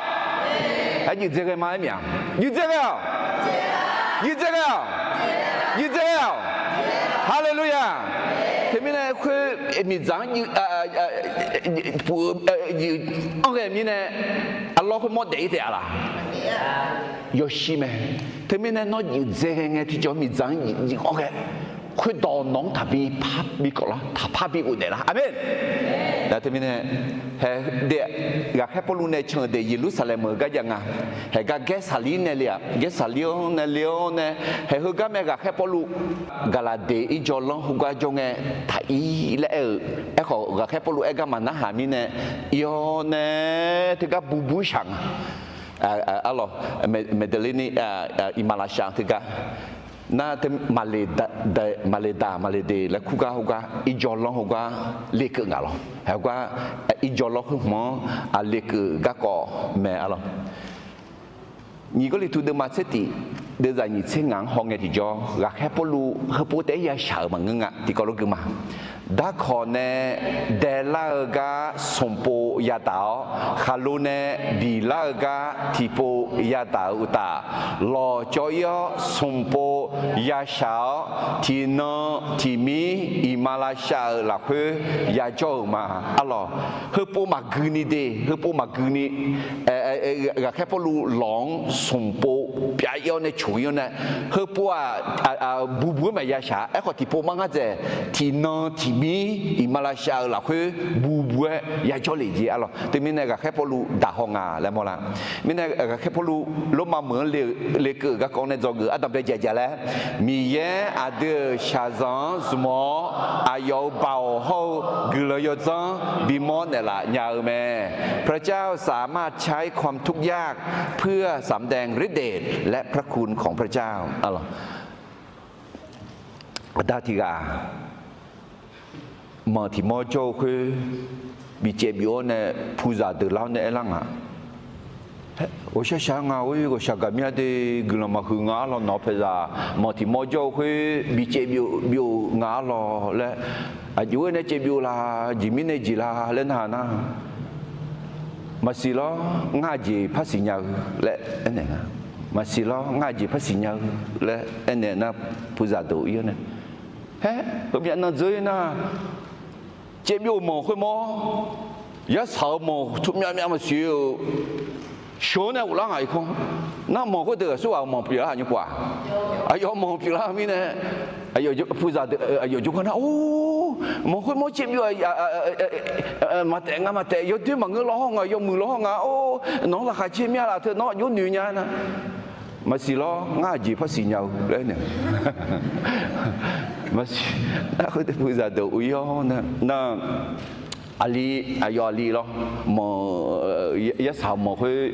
Aqjuif dzae ghae ma aer miq-a? Juif dzae ghae-awq. Juif dzae ghae-awq. Juif dzae ghae-awq. Haleluya. Teumirnae khoer miqdzaq-anr juif, juif anr ghae mirnae, aqlawr khoermawr daef-ir taef-a laq? Yawshir mae. Teumirnae nawr juif dzae ghae ngae tiqjawr miqdzaq-anr juif anr ghae khoerdawq nawq-anr taqbi par bi kawf lar, taqpar bi ghofdaef lar. Aqmeq. Nar teumirnae, hae, de, ghaqkhaer Pawrluv nae can-euq de Yeqlursaqlaeq meuq-eu gar jav nga. Haegar Gaersaqlir nae le-aq, Gaersaqlir-anr nae le-awr nae, hae heugar mae ghaqkhaer Pawrluv Gaqlaqdeq irjawr lanr heugar jawr ngae taq-ir laer aer-eu. Aerkhawf ghaqkhaer Pawrluv aer gar maqnarhaq mirnae, ir-awr nae teugar bubu shaq nga. Arlawq, Maqdaqlir ni, iqmalavshav teugar nar, Maqleqdaq, Maqleqdeq laer kur gar heugar irjawr lanr heugar lekeuv ngaq lawr. Haegar irjawr lanr khoer hmq-anr aqlekeuv garkawv mae arlawq. Nyiq Gawrliqtu deuvma tser tif, deuvzaq nyiq tser ngaq-anr hawngae tiqjawr, ghaqkhaer Pawrluv heupov taef-aer yashaq-euq maqngeur nga. Tiqkawv lof gui ma. Darkawq nae daelar-eu gar smqpov yadaq-awr, khaqlo nae diqlar-eu gar tiqpov yadaq-euq uqtaf, lawqcawv-ir-awr smqpov yashaq-awr, tiqnan tiqmir iqmalavshav-euq lafkhoer yajawr-euq ma. Arlawq, heupov maqgui ni de, heupov maqgui ni, ghaqkhaer Pawrluv lawq-anr smqpov pyav-ir-awr nae coq-ir-awr nae, heupov-aq, bubu-aer maqya shaq. Aerkhawf tiqpov mar ngar dzaeq, tiqnan tiqmir iqmalavshav-euq lafkhoer bubu-aer yajawr le jeq arlawq. Teumirnae ghaqkhaer Pawrluv daq haw nga laer mawrlar. Mirnae ghaqkhaer Pawrluv Lormav meuq-anr lekeuv-euq garkawv nae dzawgeuf ardanqbae jaeq jaeq laer, Miqyaer aqdui-euq shaqzanq-anr zmq-awr, aqyawf-euq baoq hawr-eu guiqlanq yawdzanr bimawr naeqlaf nya-eu mae. พระเจ้าสามารถใช้ความทุกข์ยากเพื่อสำแดงฤทธิ์เดชและพระคุณของพระเจ้า Aqda tiq ghaq manq tiq mawr jawr-eu khoer bicaev byov-awr nae puqzaq deuq lar-awr nae aerlar nga. Ghawqshaq shaq-aer nga, or, ghawqshaq gaqmya de guiqlanq maqhuiq nga arlawq, nawq-eu paeqzaq manq tiq mawr jawr-eu khoer bicaev byov byov-eu nga arlawq laer, aqjox-aer nae caev byov la, jeq mirnae jeq la laer nar-aq nar, maqsiq lawr, ngar aqjeq par siqnya-eu laer aernaeq nga. Maqsiq lawr, ngar aqjeq par siqnya-eu laer aernaeq nar, puqzaq deuq ir-awr nae, haer, heumyav nan dzeur-ir nar, caev byov manq khoermawr, yarsaq-eu manq tmyav myav maqsiq-eu sheuq-anr nae ghoflar ngaq irkanr. Nar manq khoerdeuq aqsurghaq-euq manq pyeuflar-aq nymr pov-aq, aqyawf manq pyeuflar-eu mirnae, puqzaq deuq aqyawf jawrgar nar, or, manq khoermawr caev byov maqtaef nga, maqtaef, yawdoer maqngeur law hawr nga, yawmuiq law hawr nga, or, nawq-anr laqkhaq caer mir-a laf teu nawr aqjox noeq nya nar, maqsiq lawr, ngar aqjeq par siqnya-eu laer aernaeq. Maqsiq, nar khoerdeuq puqzaq deuq uir-awr nar, nar, aqli, aqyawf aqli lawr, manq, yarsaq manq khoer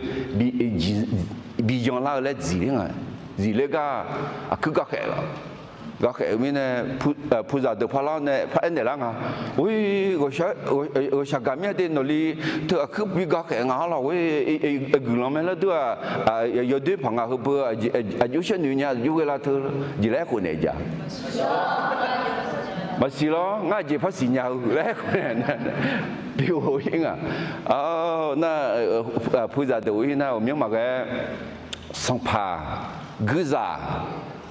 bi janlar-eu laer dziqler nga. Dziqler gar aqkuir garkhaef-eu, garkhaef-eu mirnae, puqzaq deuq parlar-awr nae paraer naeqlar nga. Or, ghawqshaq gaqmya de nawqli teu aqkuir bi garkhaef nga arlawq, or, guiqlanq mae laer dur-aq, yawdoer paq nga heubeu aqjox shaer noeq nya, aqjox ghae la teu jeq laer aerkhof naeq jaq. Maqsiq lawr, ngar aqjeq par siqnya-eu laer aerkhof naeq, bighof-ir nga. Nar, puqzaq deuq-ir nar, ghawqmyanr maqghae, sanqpaq guirzaq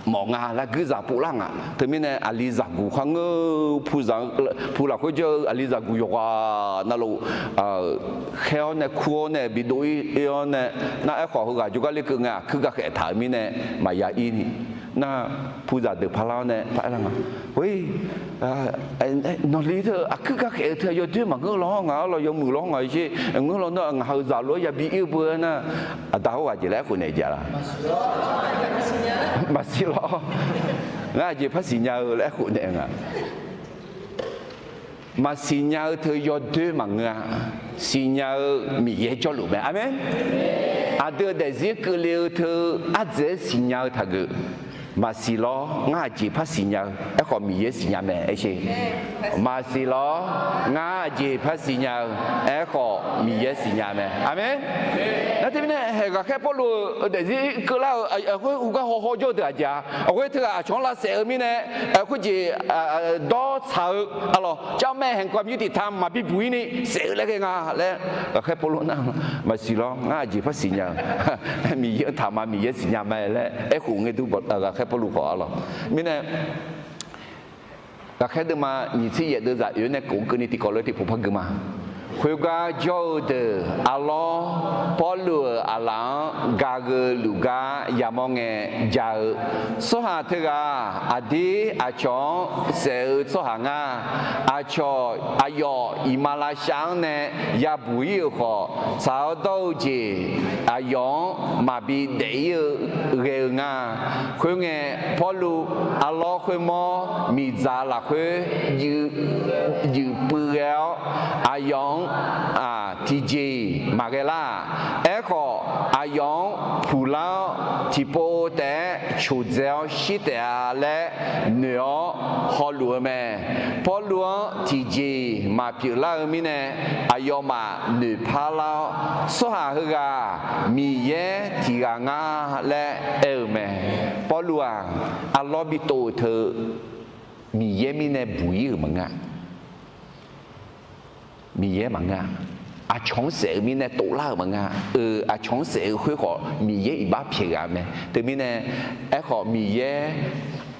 mawf nga laer guirzaq povlar nga. Teumirnae aqli zaqguq khar ngeur, puqzaq, puq lafkhoer jawr-eu aqli zaqguq yawqghaq navluf khaer-awr nae kur-awr nae bidov-ir-awr nae, nar aerkhawf heughaq jawrgar ler keuv ngae aqkuir garkhaef taq-euq mirnae maqya ir ni. Nar puqzaq deuq parlar-awr nae paraer lar nga. Or, nawqli teu aqkuir garkhaef-eu teu yawdoer maqngeur law hawr nga arlawq, yawmuiq law hawr nga sher, ngeur law nar ngaq-euq zaqlof-aer yabi ir-eu beu-aer nar, aqda hawr ghaq jeq laer aerkhof naeq jaq la. Maqsiq lawr, ngar aqjeq par siqnya-eu laer aerkhof naeq nga. Maqsiq nya-eu teu yawdoer maqngeur-a. Siqnya-eu Miqyaer jawrluf mae. Aqmeq. Aqdui-euq daefzir keuvle-eu teu ardzaeq-aer siqnya-eu taqgeuf. Maqsiq lawr, ngar aqjeq par siqnya-eu aerkhawf Miqyaer siqnya mae. Aer sher. Maqsiq lawr, ngar aqjeq par siqnya-eu aerkhawf Miqyaer siqnya mae. Aqmeq. Nar teumirnae haeq ghaqkhaer Pawrluv-euq daefzir keuvlar-eu khoer uvgar hawhaw jawr-eu deuq aqjeq-a. Aqghoer teughaq aqcawq-anr lavsaef-eu mirnae, khoerjeq dawr tsaq-eu arlawq, เจ้าแม่แห่งความยุติธรรม maqbi buq-ir ni saef-eu laer ghae nga laer ghaqkhaer Pawrluv nar, maqsiq lawr, ngar aqjeq par siqnya-eu, Miqyaer-anr taqma, Miqyaer siqnya ma laer aerkhof ngae dur ghaqkhaer Pawrluv khawf arlawq. Mirnae ghaqkhaer deuvma nyiq tser yaef deuvzaq oe-awr nae kof keuvni tiqkawv lof-aer tiqpov par gui ma. Khoergar jawr-eu deuq arlawr Pawrluv-euq aqlaf-anr gageuf luf gar yamawr ngae ja-eu, tsawrhaq teughaq aqdir aqcawq-anr saef-eu tsawrhaq ngar. Aqcawq aqyawf iqmalavshav-anr nae yabuq ir-euq khawf, tsaq-awr dawr-eu jeq aqyawf-anr maqbi daef ir-eu ghae-eu nga. Khoerngae, Pawrluv arlawr khoermawr miqdzaq lafkhoer juif puiv ghae-awr, aqyawf-anr tiqjeq-iq maqghae lar-aq. Aerkhawf, aqyawf-anr puqlar-awr tiqpov taef-aer coqdzae-awr shir taef-a laer noeq-awr hawluf-eu mae. Pawrluv-anr tiqjeq-iq maqpyeuf lar-eu mirnae, aqyawfmaf noeqpar lar-awr, tsawrhaq heughaq-aq, Miqyaer tiq ghaq nga laer aer-eu mae. Pawrluv-aq, arlawr bitov-euq teu Miqyaer mirnae buq ir-euq maqngeur-a. Miqyaer maqngeur-a. Aqcawq-anr saef-eu mirnae tovlar-euq maqngeur-a. Eu, aqcawq-anr saef-eu khoer khawf, Miqyaer iqbax pyaeq ghaq mae. Teumirnae, aerkhawf Miqyaer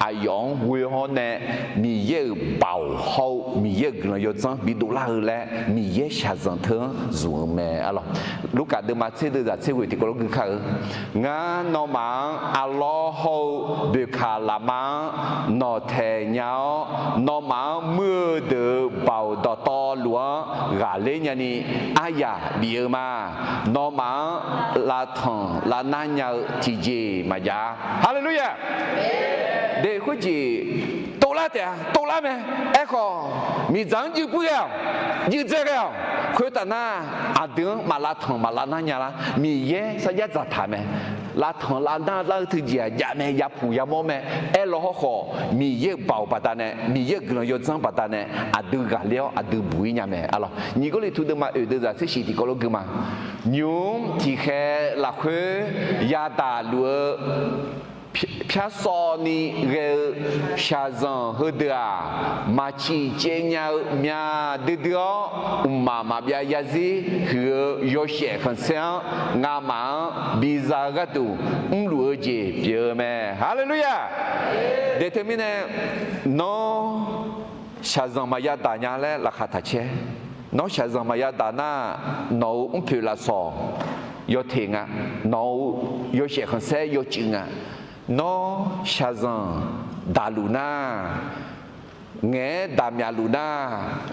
aqyawf-anr ghoe-awr nae, Miqyaer-euq baoq hawr-eu Miqyaer-euq guiqlanq yawdzanr bidov lar-eu laer, Miqyaer shaqzanq teu-anr zmq-eu mae. Arlawq, Lurkaf deuvma tser deuvzaq tser ghoeq tiqkawv lof gui kar-eu, Ngar nawmaf-anr arlawr hawr-eu boeqkaq lafma-anr nawqtaeq nya-awr, nawmaf-anr muir-eu deuq-euq baoq dawqtawvluf-anr ghaqler nyani aryaq bif-eu ma. Nawmaf-anr lavtanq lavnar nya-eu tiqjeq maqjav-a. Haleluya! Deq khoerjeq tovlar taef-a, tovlar mae. Aerkhawf, miqdzaq-anr juif puiv ghae-awq, juif dzae ghae-awq. Khoertav nar, aqdui-anr maq lavtanq maq lavnar nya lar. Miqyaer sarjax dzaqtaq mae. Lavtanq lavnar lar-eu teujeq-aq jav mae, yapuq yamawr mae. Aerlaw hawrkhawf, Miqyaer-euq baoq baqdanae, Miqyaer-euq guiqlanq yawdzanr baqdanae, aqdui ghaqler-awr aqdui buq ir nya mae. Arlawq, nyiq Gawrliqtu deuvma oeq deuvzaq tser shif tiqkawv lof gui ma. Nymq-mr tiqkhaeq lafkhoer yadaq luf-eu pyar sawvni ghae-eu shaqzanq heudeuq-aq, maqciq caev nya-eu myaq duidui-awr, mqmaq maqbyav yarzir huiq-eu yawshaef khanqsaer-anr ngamaf-anr biza-eu gharduq mrluf-eu jeq pyeuf-eu mae. Haleluya! Deq teumirnae, nawr shaqzanq maqya daq nya laer laqkhaq taq caer. Nawr shaqzanq maqya daq nar, nawq-euq mrpoeq lafsawq yawteq nga. Nawq-euq yawshaef khanqsaer yawcuif nga. Nawr shaqzanq daqluf nar, ngaeq-aer daqmyaq luf nar,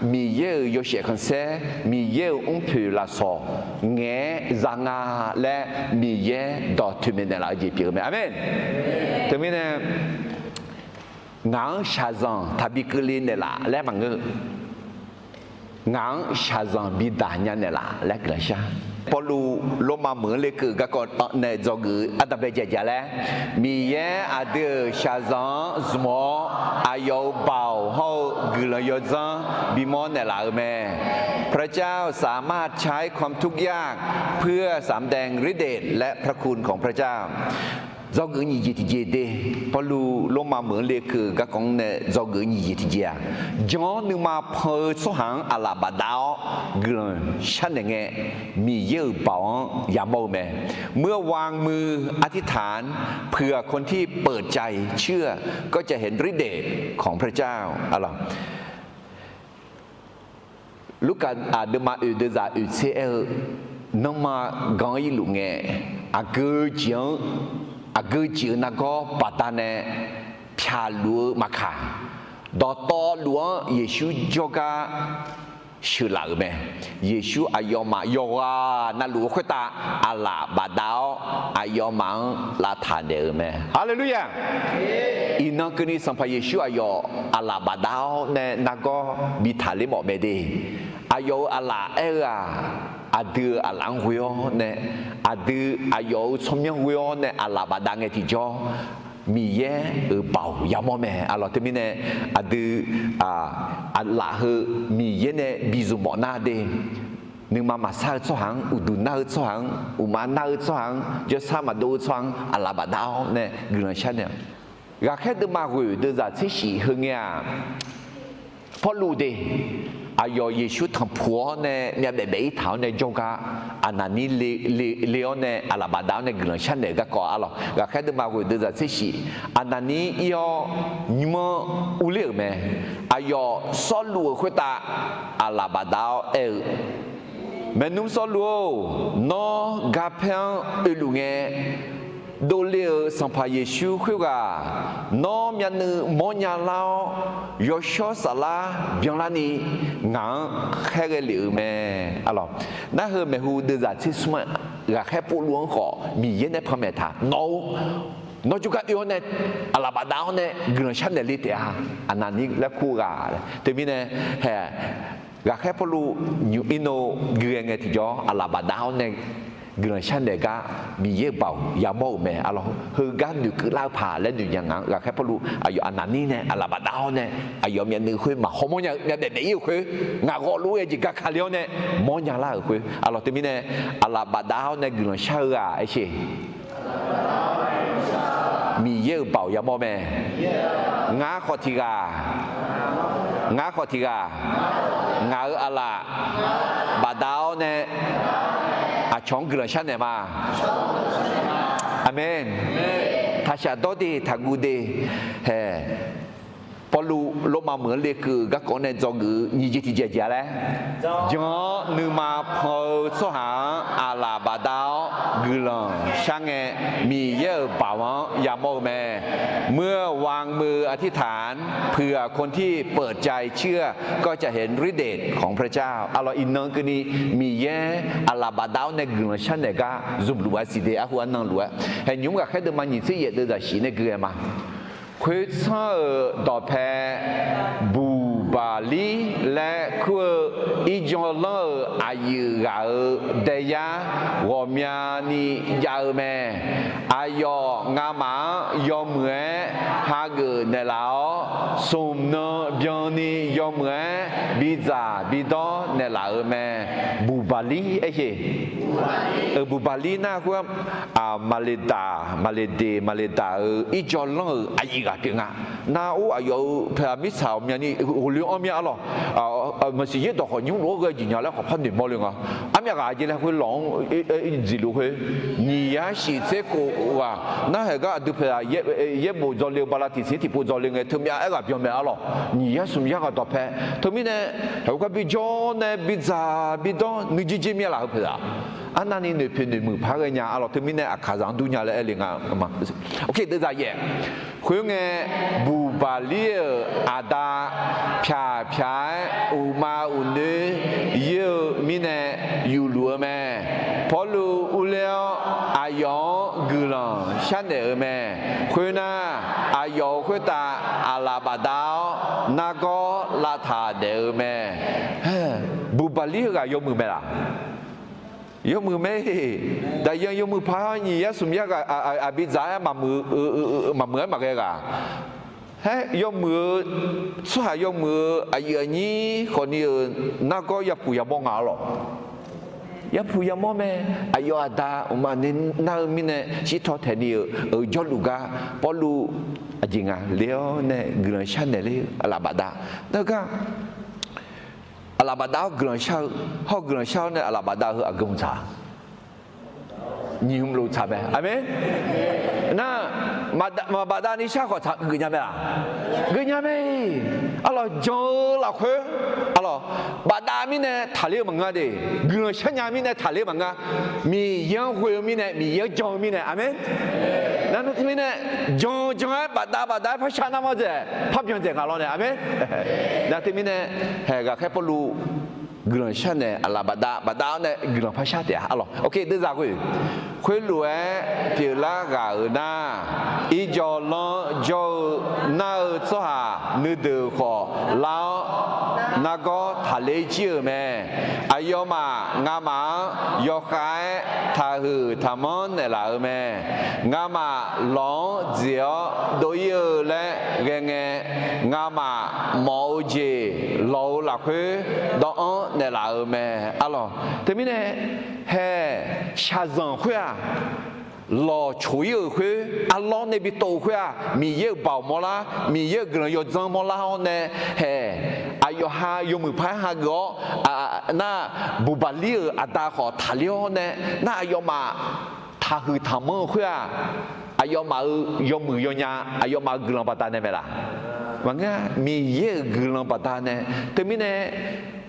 Miqyaer-euq yawshaef khanqsaer, Miqyaer-euq mrpoeq lafsawq ngaeq-aer za nga laer Miqyaer dawq toeqmaeq naeqlaf-eu jeq pyeuf-eu mae. Aqmeq. Teumirnae, ngaq-anr shaqzanq taqbi keuvle naeqlaf laer maqngeur. Ngaq-anr shaqzanq bidaq nya naeqlaf laer guiqlanq shar. Pawrluv Lormav meuq-anr lekeuv garkawv nae dzawgeuf-eu ardanqbae jaqjaq laer, Miqyaer aqdui-euq shaqzanq-anr zmq-awr, aqyawf-euq baoq hawr-eu guiqlanq yawdzanr bimawr naeqlaf-eu mae. พระเจ้าสามารถใช้ความทุกข์ยากเพื่อสำแดงฤทธิ์เดชและพระคุณของพระเจ้า Dzawgeuf nyiq jeq tiqjeq de, Pawrluv Lormav meuq-anr lekeuv-eu garkawv-anr nae dzawgeuf nyiq jeq tiqjeq-aq, jan-awr nuima pan-eu tsawrhaq-anr aqlaf bafdav-awr guiqlanq sharnaeq ngae, Miqyaer-euq baoq-anr yamawr-eu mae. เมื่อวางมืออธิษฐาน เผื่อคนที่เปิดใจเชื่อ ก็จะเห็นฤทธิ์เดชของพระเจ้า Lurkaf aqduimaf oeq deuvzaq oeq tser aer-eu, nanrma gan-ir luf ngae, aqgeu jeq-anr, aqgeu jeq-euq nargawr baqdanae pyaq luf-eu maqkaq, dawqtawvluf-anr Yeqsur jawrgar sheuqlaf-euq mae. Yeqsur aqyawfmaf yawqghaq navluf-eu khoertav aqlaf bafdav-awr, aqyawfmaf-anr lavtaq naeq-euq mae. Haleluya! Iqnan keuvni Sanqpaq Yeqsur aqyawf aqlaf bafdav-awr nae nargawr bi taqler mawf mae de. Aqyawf-euq aqlaf aer-eu-aq, aqdui-euq aqlaf-anr ghoe-awr nae, aqdui aqyawf-euq tsawrmyanr ghoe-awr nae aqlaf bafdav ngae tiqjawr, Miqyaer-euq baoq yamawr mae. Aqlawq teumirnae aqdui aqlaf heu Miqyaer nae bi zmq mawf nar de. Nuima maqsar-eu tsawrhaq-anr, uqduq nar-eu tsawrhaq-anr, uqma nar-eu tsawrhaq-anr, jawrsar maqdov-eu tsawrhaq-anr aqlaf bafdav-awr nae guiqlanq sharnaeq-awq. Ghaqkhaer deuvma ghoeq deuvzaq tser shif heu ngae-aq, Pawrluv de, aqyawf Yeqsur tanqpuq-awr nae myavbaef baef-ir taq-awr nae jawrgar, Aqnaqnir le, le, le-awr nae aqlaf bafdav-awr nae guiqlanq sharnaeq-eu garkawv arlawq. Ghaqkhaer deuvma ghoeq deuvzaq tser shif, Aqnaqnir ir-awr nymr-anr urler-euq mae. Aqyawf Sawrluv-euq khoertav aqlaf bafdav-awr aer-eu, Maernmr sawrluf-or, nawr garpaer-anr oeluf ngae, dovle-euq Sanqpaq Yeqsur khoerghaq nawr myavnuiv mawrnya lar-awr, yawshawr saflar byanlarni ngaq-anr khaerghae lef-euq mae. Aqlawq, narheu maeqhu deuvzaq tser smr-aer, ghaqkhaer Pawrluv-anr khawf Miqyaer nae panmaeq taq nawr-or, nawr jawrgar oe-awr nae, aqlaf bafdav-awr nae guiqlanq sharnaeq le taef-a. Aqnaqnir laer kur ghaq. Teumirnae, hae, ghaqkhaer Pawrluv nymq-ir nor gui ghae ngae tiqjawr, aqlaf bafdav-awr nae guiqlanq sharnaeq gar Miqyaer-euq baoq yamawr-euq mae. Aqlawq, heugar noeqkeuv lar-eu paq laer noeqnya nga-anr, ghaqkhaer Pawrluv aqyawf aqnaqnir nae aqlaf bafdav-awr nae, aqyawf myavnuiv khoer maqhaw mawrnya-eu myavbaef baef-ir-euq khoer, ngaq ghawvluf-eu jeq gaka le-awr nae mawrnya lar-euq khoer. Aqlawq, teumirnae aqlaf bafdav-awr nae guiqlanq shar-eu ghaq aer sher. Miqyaer-euq baoq yamawr mae. Ngar khawf tiq ghaq, ngar khawf tiq ghaq, ngaq-euq aqlaf bafdav-awr nae aqcawq-anr guiqlanq sharnaeq ma. Aqmeq. Taqshaf dawr de, taqguv de. Hae, Pawrluv Lormav meuq-anr lekeuv-euq garkawv nae dzawgeuf-eu nyiq jeq tiqjeq jeq-a laer, jan-awr nuima pan-eu tsawrhaq-anr aqlaf bafdav-awr guiqlanq shar ngae, Miqyaer-euq baoq-anr yamawr-eu mae. เมื่อวางมืออธิษฐาน เผื่อคนที่เปิดใจเชื่อ ก็จะเห็นฤทธิ์เดชของพระเจ้า Aqlawq, iqnan keuvni Miqyaer aqlaf bafdav-awr nae guiqlanq sharnaeq gar zmqluf-a siq de, arhu arnan luf-aer. Hae, nymq-mr ghaqkhaer deuvma nyiq tser yaef deuvzaq shif nae gui-aer ma. Khoertsanr-euq dawqpae Buqbaqlir laer kur-eu irjan lanr-euq aqyuif ghaq-euq daeyar ghawqmyani jav-eu mae. Aqyawf ngamaf-anr yawmuiq-aer hageuf naeqlaf-awr, smq nan byanni yawmuiq-aer bidzaq bidawr naeqlaf-euq mae. Buqbaqlir aer-eu, Buqbaqlir nar khoer-aq, maqleqdaq, maqleqdeq, maqleqdaq-euq irjan lanr-euq aqyuif ghaq pyeuf nga. Nar-or, aqyawf-euq paeq-aq mirtsaq ghawqmyani ghofle-anr mir-a lawq. Maqsiq yaerdawq khawf nymr lof-aer ghae jeq nya laer khawf par noeqmawr le nga. Armyav ghaq jeq laer khoer lawq-anr dziqluf khoer, nyiq yar shif tser khof ghaq narhaq gar aqdui paeq-aq, yaerbof dzawle-eu bala tiqsiq tiqpov dzawle ngae, teumyav aerghaq byan mae-a lawq. Nyiq yar smq yar ghaq dawqpae. Teumirnae, heugar bijawr nae bidzaq bidawr nuijer jer mir-a laf heu paeq-aq. Arnavni noeqpoeq noeqmuiq par ghae nya-a lawq. Teumirnae aqkaqzaq-anr dur nya laer aer le nga. Deuvzaq yaef. Khoerngae, Buqbaqlir-euq aqda pyaq pyaq-aer uqma uqnoer yir-eu mirnae yufluf-eu mae. Pawrluv urler-awr aqyawf-anr guiqlanq sharnaeq-eu mae. Khoernar, aqyawf-euq khoertav aqlaf bafdav-awr nargawr lavtaq daef-eu mae. Buqbaqlir heughaq yawmuiq mae laf? Yawmuiq mae-iq. Daqyan yawmuiq par nyiq yar smq yar ghaq aqbi dzaq-aer maqmuiq-aer maqghae ghaq. Haer yawmuiq-eu tsawrhaq yawmuiq-eu aqyuif aqnyir khawfni-euq nargawr yapuq yamawr nga-a lawq. Yapuq yamawr mae. Aqyawf aqda uqma ni nar-eu mirnae shirtaw taeqni-euq jawrluf gar Pawrluv aqjeq nga le-awr nae guiqlanq sharnaeq ler-eu aqlaf bafdav. Nar-eu gar aqlaf bafdav-awr guiqlanq shar-eu, hawr-eu guiqlanq shar-awr nae aqlaf bafdav heu aqgeu mq tsaq? Nyiq hmq lof tsaq mae. Aqmeq. Nar, maqbafdav ni shar khawf tsaq geuf nya mae-aq? Geuf nya mae-iq. Arlawq, jan-eu lafkhoer, arlawq, bafdav mirnae taqler-eu maqngeur de. Guiqlanq sharnya mirnae taqler-eu maqngeur. Miqyaer-anr ghoe-eu mirnae, Miqyaer-anr jan-eu mirnae. Aqmeq. Nar mirnae, jan jan-aer bafdav bafdav-aer par shar nar mawr dzaeq, par byan dzaeq nga lawr nae. Aqmeq. Nar teumirnae, haeq ghaqkhaer Pawrluv guiqlanq sharnaeq aqlaf bafdav bafdav-awr nae guiqlanq par shar taef-a. Arlawq, ok, deuvzaq ghoe. Khoerlof-aer pyeuflar ghaq-euq nar, irjawvlanr jawr-eu nar-eu tsawrhaq nuideuq khawf lar-awr, nargawr taqler jir-euq mae. Aqyawfmaf ngamaf-anr yawkhav-aer taqhuiq taqmanr naeqlaf-euq mae. Ngamaf lawq-anr dziq-awr dov-ir-eu laer ghae ngae, ngamaf mawf-eu jeq lawq-eu lafkhoer dawv-anr naeqlaf-euq mae. Arlawq, teumirnae, haeq, shaqzanq khoer-aq, lawq coq-ir-euq khoer, arlawr nae bi tov-eu khoer-aq, Miqyaer-euq baoq mawrlar, Miqyaer-euq guiqlanq yawdzanr mawrlar-awr nae, haeq, aqyawf ha yawmuiq par-aer hageuf-awr, nar, Buqbaqlir-euq aqda khawf taqler-awr nae, nar aqyawfmaf taqhuiq taqmanr-eu khoer-aq, aqyawfmaf-euq yawmuiq yawnya, aqyawfmaf-euq guiqlanq baqdanae mae laf? Maqngeur-a. Miqyaer-euq guiqlanq baqdanae. Teumirnae,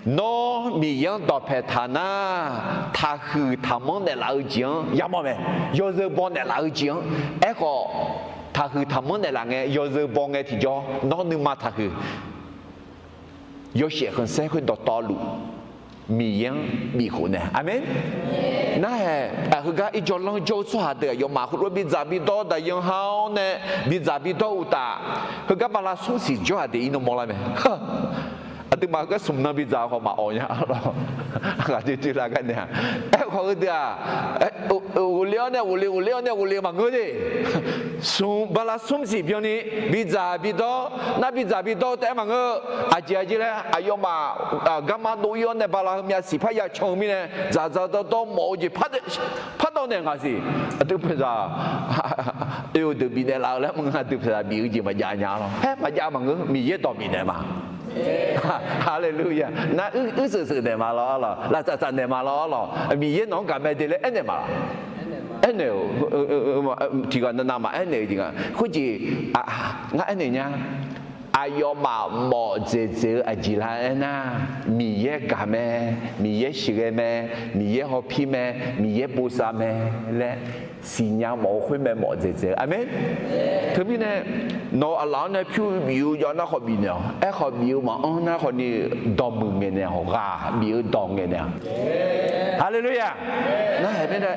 Nawr Miqyaer-anr dawqpae taq nar, taqhuiq taqmanr naeqlaf-eu jeq-anr yamawr mae. Yawzeu baw naeqlaf-eu jeq-anr. Aerkhawf, taqhuiq taqmanr naeqlaf ngae, yawzeu baw ngae tiqjawr, nawr nuima taqhuiq yawshaef khanqsaer khoer dawqtawvluf Miqyaer-anr bifkhof nae. Aqmeq. Narhaq, heugar irjawvlanr jawr-eu tsawrhaq deuq aqyawfmaf heulof-aer bidzaq bidawr daqyan ha-awr nae bidzaq bidawr uqtaf, heugar bala smr siq jawr-aq deuq iqnan mawrlar mae. Aqduimaf heugar smqnan bidzaq khawf maqawq nya lawr. Aqduimaf lar gar nae-aq, aerkhawf heudeuq-aq, ghofle-awr nae ghofle, ghofle-awr nae ghofle maqngeur de. Smq, bala smr siq byanni bidzaq bidawr, nar bidzaq bidawr taef-aer maqngeur. Aqjeq aqjeq laer aqyawfmaf garma dov-ir-awr nae bala heumyav siq parya can-eu mirnae dzaqdzaq dawrdawr mawf-eu jeq pardawv naeq ngaq siq. Aqdui paqzaq oe-eu deuq bifnaeq laf-eu laer maqngeur, aqdui paqzaq bif-eu jeq maqjav nya lawr. Haer maqjav maqngeur, Miqyaer dawq bifnaeq ma. Haleluya. Nar uir seuq seuq naeq ma lawr arlawq, laftsaf tsaf naeq ma lawr arlawq, Miqyaer nawq-anr gaq mae de laer aernaeq ma lawr. Aernaeq-eu tiqghaq navnav maqaer naeq-eu jeq nga. Khoerjeq ngar aernaeq nya. Aqyawfmaf mawf dzaeqdzaeq-eu aqjeq lar aernar, Miqyaer gaq mae, Miqyaer sheuqghae mae, Miqyaer hawpir mae, Miqyaer bosav mae laer siqnya mawf-eu khoer mae mawf dzaeqdzaeq-eu. Aqmeq. Teumirnae nawq-euq aqlaf-anr nae pyur bif-eu jav nar khawf bifnaeq-awq. Aerkhawf bif-eu maqanr nar khawfni dawqmuiq ngaeqnaeq-awq, ghaq bif-eu dawq ngaeqnaeq-awq. Haleluya. Narhaq mirnae,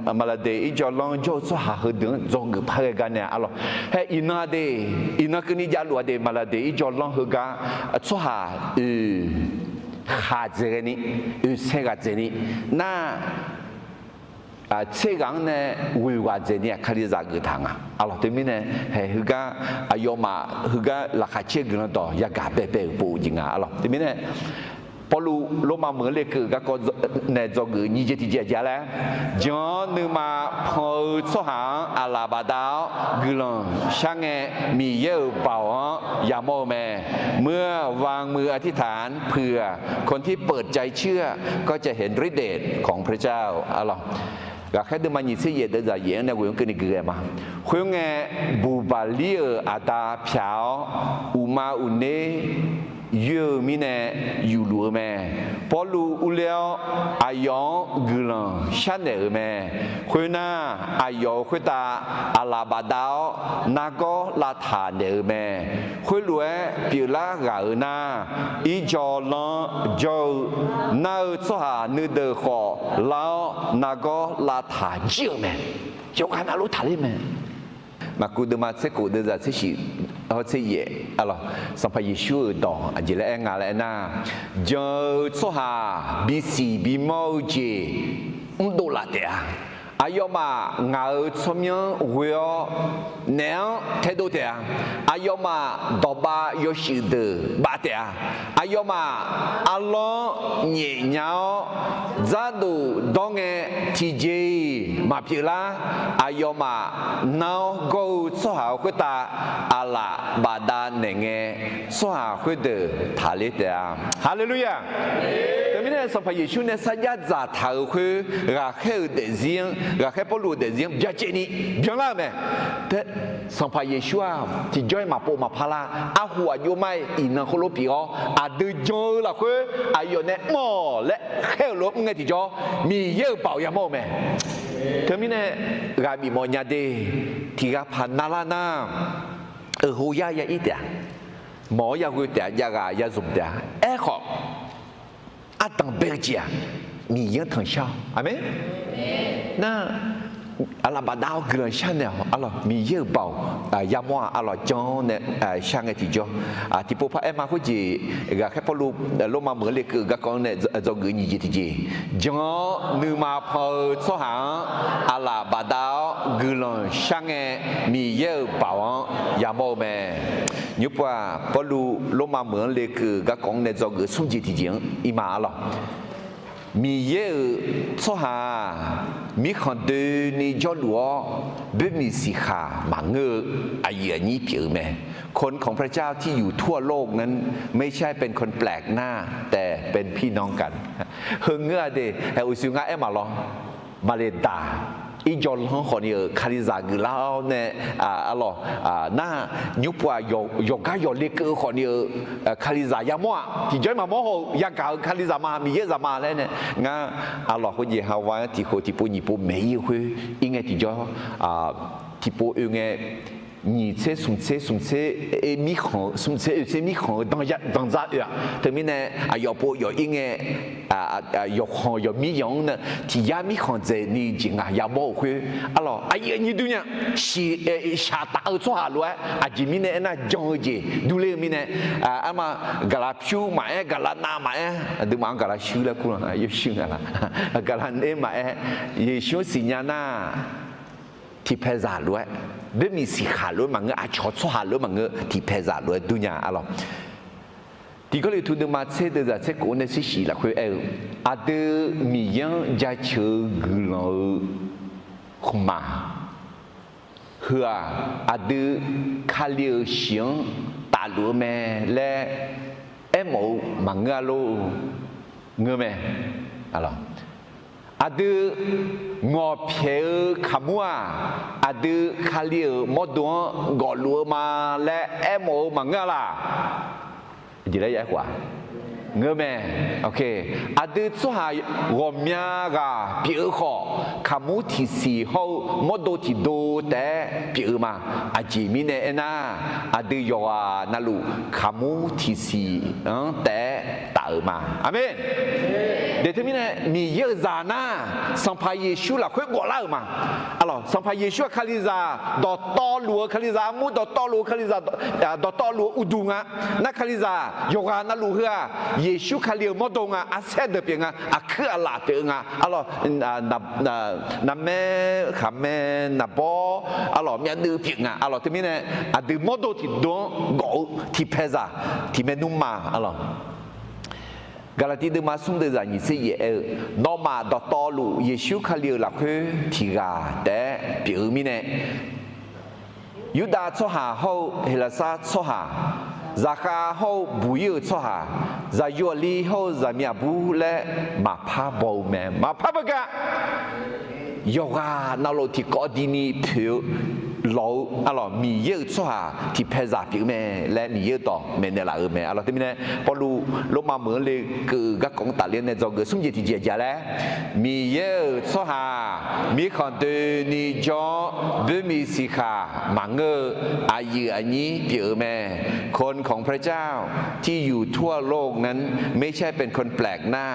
Maqlaqdeq irjawvlanr jawr-eu tsawrhaq heudeuq-anr dzawgeuf par ghae gar nae arlawq. Haer iqnan-a de, iqnan keuvni javluf-a de, Maqlaqdeq irjawvlanr heugar tsawrhaq oeq khaq dzaeq ghaeni, oeq sae ghaq dzaeqni nar, tser ghaq-anr nae ghoeq ghaq dzaeqni-aq kalizaq geuf taq nga arlawq. Teumirnae haeq heugar aqyawfmaf heugar laqkhaq caer guiqlanq dawq yagaq baebae-euq pov-eu jeq nga arlawq. Teumirnae Pawrluv Lormav meuq-anr lekeuv garkawv nae dzawgeuf nyiq jeq tiqjeq aqjeq-a laer, jan-awr nuima pan-eu tsawrhaq-anr aqlaf bafdav-awr guiqlanq shar ngae, Miqyaer-euq baoq-anr yamawr-eu mae. เมื่อวางมืออธิษฐานเผื่อคนที่เปิดใจเชื่อ ก็จะเห็นฤทธิ์เดชของพระเจ้า arlawq. Ghaqkhaer deuvma nyiq tser yaef deuv zaq yaef-anr nae ghoe-anr keuvni gui ghae ma. Khoerngae, buqbaqlir-euq aqda pyaq-awr, uqma uqner yoer-eu mirnae yufluf-eu mae. Pawrluv urler-awr, aqyawf-anr guiqlanq sharnaeq-euq mae. Khoernar, aqyawf-euq khoertav aqlaf bafdav-awr nargawr lavtaq naeq-euq mae. Khoerlof-aer pyeuflar ghaq-euq nar, irjawvlanr jawr-eu nar-eu tsawrhaq nuideuq khawf lar-awr nargawr lavtaq jir-euq mae. Yawqghaq navluf taqler mae. Maqkuv deuvma tser khof deuv zaq tser shif hawr tser yaef arlawq. Sanqpaq Yeqsur-euq dawq aqjeq laer aer nga laer aernar, jan-eu tsawrhaq bisiq bimawr-eu jeq mrdov laf taef-a. Aqyawfmaf ngaq-euq tsawrmyanr ghoe-awr naef-anr taedov taef-a. Aqyawfmaf dawqbav yawshuif deuq bav taef-a. Aqyawfmaf arlawr-anr nyaefnya-awr dzardof dawr ngae, tiqjeq-iq maqpyeuf lar. Aqyawfmaf nar-awr gawr-eu tsawrhaq-euq khoertav aqlaf bafdav naeq ngae, tsawrhaq khoerdeuq taqler taef-a. Haleluya! Teumirnae Sanqpaq Yeqsur nae sarjax dzaqtaq-euq khoer, ghaqkhaer-euq daefzir-anr, ghaqkhaer Pawrluv-euq daefzir-anr byacaevni byanlar-euq mae. Sanqpaq Yeqsur-aq tiqjawr-iq maqpov maqpar lar. Arhu aqjox mar-iq iqnan khoerlof pyeuf-awr, aqdui jan-eu lafkhoer aqyawf nae mr-awq laer khaer-euq lof-aer mr ngae tiqjawr, Miqyaer-euq baoq yamawr-eu mae. Teumirnae ghaq bifmawf nya de, tiqghaq paq navlar nar, euqho yar ya ir taef-a. Mawq-awr yaghoe taef-a, jav ghaq ya zmq taef-a. Aerkhawf, ardanq bae-eu jeq-aq, Miqyaer-anr tanqshar-awq. Aqmeq. Nar, aqlaf bafdav-awr guiqlanq sharnaeq-awq arlawq. Miqyaer-euq baoq yamawr-aq arlawq, jan-awr nae shar ngae tiqjawr. Tiqpov par aer ma khoerjeq, ghaqkhaer Pawrluv Lormav meuq-anr lekeuv-eu garkawv-anr nae dzawgeuf nyiq jeq tiqjeq, jan-awr nuima pan-eu tsawrhaq-anr aqlaf bafdav-awr guiqlanq shar ngae, Miqyaer-euq baoq-anr yamawr-eu mae. Nymr pov-aq, Pawrluv Lormav meuq-anr lekeuv-eu garkawv-anr nae dzawgeuf smr jeq tiqjeq-anr ir ma arlawq. Miqyaer-euq tsawrhaq-aq, mirkhanq doeni jawrluf-awr boermiq siqkhaq maqngeur-eu aqyuif aqnyir pyeuf-eu mae. คนของพระเจ้าที่อยู่ทั่วโลกนั้น ไม่ใช่เป็นคนแปลกหน้า แต่เป็นพี่น้องกัน Heu ngeur-a de, hae uqshoe ngar aer maqlawr. Maqle daq. Irjawvlanr khawfni-euq Kalizaq geuflar-awr nae, arlawq, nar, nymrpov-aq, yawqgar yawqle keuv-eu khawfni-euq Kalizaq yamawr-aq, tiqjawr-ir maqmawr haw-eu yagaq-euq Kalizaq ma, Miqyaer-euq zaq ma laer nae, ngar, arlawq, khoerjeq hava-anr tiqkhof tiqpov nyiq pov maeq-ir-eu khoer, ir ngae tiqjawr, tiqpov oe ngae, nyiq tser smq tser smq tser, smq tser oe tser mirkhanq-eu danqza oe-aq, teumirnae aqyawf pov yawf ir ngae, yawqkhanq yawqmir yanq-anr nae tiqyar mirkhanq dzaeqni jeq ngaq yamawr-euq khoer, arlawq, aqyuif aqnyir durnya, shaq taf-eu tsawrhaq lof-aer aqjeq mirnae aernar jan-eu jeq durler-eu mirnae, arma gaqlaq pyur maqaer, gaqlaq nav maqaer, aqduimaf-anr gaqlaq shuir laer kur la, yawshuir nga la, gaqlaq ner maqaer, Yeqsur-anr siqnya nar, tiqpaeqzaq lof-aer, boermiq siqkhaq lof-aer maqngeur, aqcawq tsawrhaq lof-aer maqngeur, tiqpaeqzaq lof-aer durnya, arlawq. Tiq Gawrliqtu deuvma tser deuvzaq tser kof nae tser shif lafkhoer aer-eu, aqdui Miqyaer-anr jaceuq-eu guiqlanq-eu khmqmaq, heu-aq, aqdui Kali-euq shiq-anr tafluf-eu mae laer aermawf-eu maqngeur-a lor? Ngeur mae. Aqdui ngawqpyaeq-eu kaqmur-aq, aqdui Kali-euq mawrdo-anr gawfluf-eu ma laer aermawf-eu maqngeur-a laq? Ngeur mae. Aqdui tsawrhaq ghawqmya ghaq pyeuf-eu khawf, kaqmur tiqsiq hawr-eu mawrdo tiqdo taef-aer pyeuf-eu ma. Aqjeq mirnae aernar, aqdui yawqghaq navluf kaqmur tiqsiq-anr taef-aer taf-euq ma. Aqmeq. Daeq teumirnae Miqyaer-euq zaq nar, Sanqpaq Yeqsur lafkhoer ghawflar-euq ma. Arlawq, Sanqpaq Yeqsur-aq Kalizaq, dawqtawvluf-eu Kalizaq, armur dawqtawvluf-eu Kalizaq, dawqtawvluf-eu uqduq nga. Nar Kalizaq yawqghaq navluf heu-aq, Yeqsur Kali-euq mawrdo nga, arsaer deuq pyeuf nga, aqkuir aqlaf pyeuf-eu nga. Arlawq, navmaer khaqmaer naqbawr, arlawq, myavnuiv pyeuf nga. Arlawq, teumirnae aqdui mawrdo tiqdo-anr gawf-eu tiqpaeqzaq tiqmae nmr ma. Arlawq, Gaqlaqtiv deuvma smr deuvzaq nyiq tser yaef aer-eu, nawmaf dawqtawvluf Yeqsur Kali-euq lafkhoer tiq ghaq taef-aer pyeuf-eu mirnae, Yurdav tsawrhaq hawr-eu Heqlaqsar tsawrhaq, zaqkhav hawr-eu buq-ir-euq tsawrhaq, zaqyo aqli hawr-eu zaqmiq aqbur laer maqpar baw-eu mae. Maqpar beugar yawqghaq navluf tiqkawv dini poeq-eu lawq-eu, arlawq, Miqyaer-euq tsawrhaq tiqpaeqzaq pyeuf-eu mae laer Miqyaer-euq dawq maeqnaeq laf-euq mae. Arlawq, teumirnae Pawrluv Lormav meuq-anr le keuv-euq garkawv-anr tafler nae dzawgeuf smr jeq tiqjeq aqjeq laer, Miqyaer-euq tsawrhaq mirkhanq doeni jawr-awr, boermiq siqkhaq maqngeur-eu aqyuif aqnyir pyeuf-eu mae. คนของพระเจ้าที่อยู่ทั่วโลกนั้นไม่ใช่เป็นคนแปลกหน้า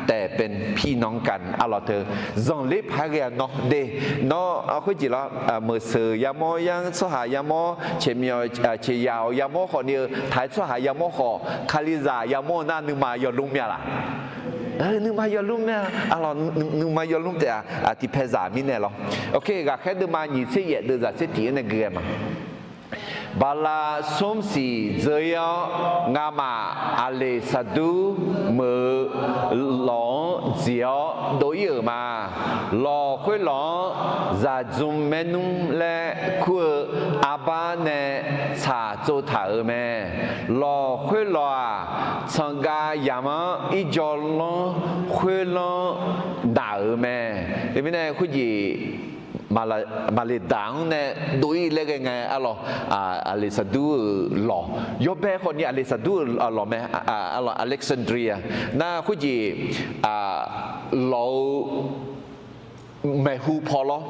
แต่เป็นพี่น้องกัน arlawq teu zanqler paq-aer ghae-a nawr de. Nawr khoerjeq lawr, meuqseuq yamawr, yanr tsawrhaq yamawr, ceqmyawq ceqyaq-awq yamawr khawfni-eu taq-aer tsawrhaq yamawr khawf, Kalizaq yamawr-eu nar nuima yawlmr mya laq? Nuima yawlmr mya. Arlawq, nuima yawlmr taef-a, tiqpaeqzaq mirnae lawr. Oke, ghaqkhaer deuvma nyiq tser yaef deuvzaq tser tiq-aer nae gui-aer ma. Bala smr siq dzeur-ir-awr, ngamaf Aqleqsaqdur meuq-eu lawq-anr dziq-awr dov-ir-euq ma. Lawq khoerlawq-anr zaqdzmr maernmr laer kur-eu arbar nae tsaq tsov taq-euq mae. Lawq khoerlawq-aq, tsanqgav yamq-anr irjawvlanr khoerlanr daq-euq mae. Teumirnae khoerjeq maqleqdaq-anr nae dov-ir laer ghae ngae, arlawq, Aqleqsaqdur-euq lawq, yawbae khawfni Aqleqsaqdur-euq lawq mae, Alexandria. Nar khoerjeq lawq-eu maeqhu paw lawr,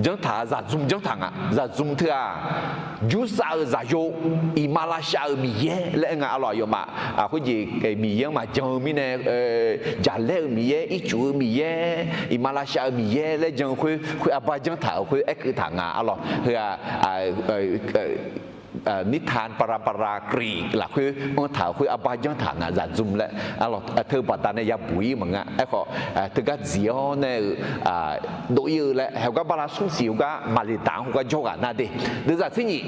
janrtaq-a zaqdzmr janrtaq nga. Zaqdzmr teu-aq, jursav-euq zaqyo, iqmalavshav-euq Miqyaer laer aer nga. Arlawq, aqyawfmaf khoerjeq Miqyaer-anr maqjan-eu mirnae, jaqlaer-euq Miqyaer, ircuf-eu Miqyaer, iqmalavshav-euq Miqyaer laer jan-eu khoer, khoer arbar janrtaq-euq khoer aerkeuv taq nga. Arlawq, heu-aq, nirtan parabara Greek lafkhoer anrtaq-euq khoer arbar janrtaq nga, zaqdzmr laer. Arlawq, teu baqda nae yabuq-ir maqnga. Aerkhawf, teugar dziq-awr nae-euq dov-ir-eu laer, heugar bala smr siq heugar maqleqdaq-anr heugar jawrghaq nar de. Deuvzaq tser nyiq,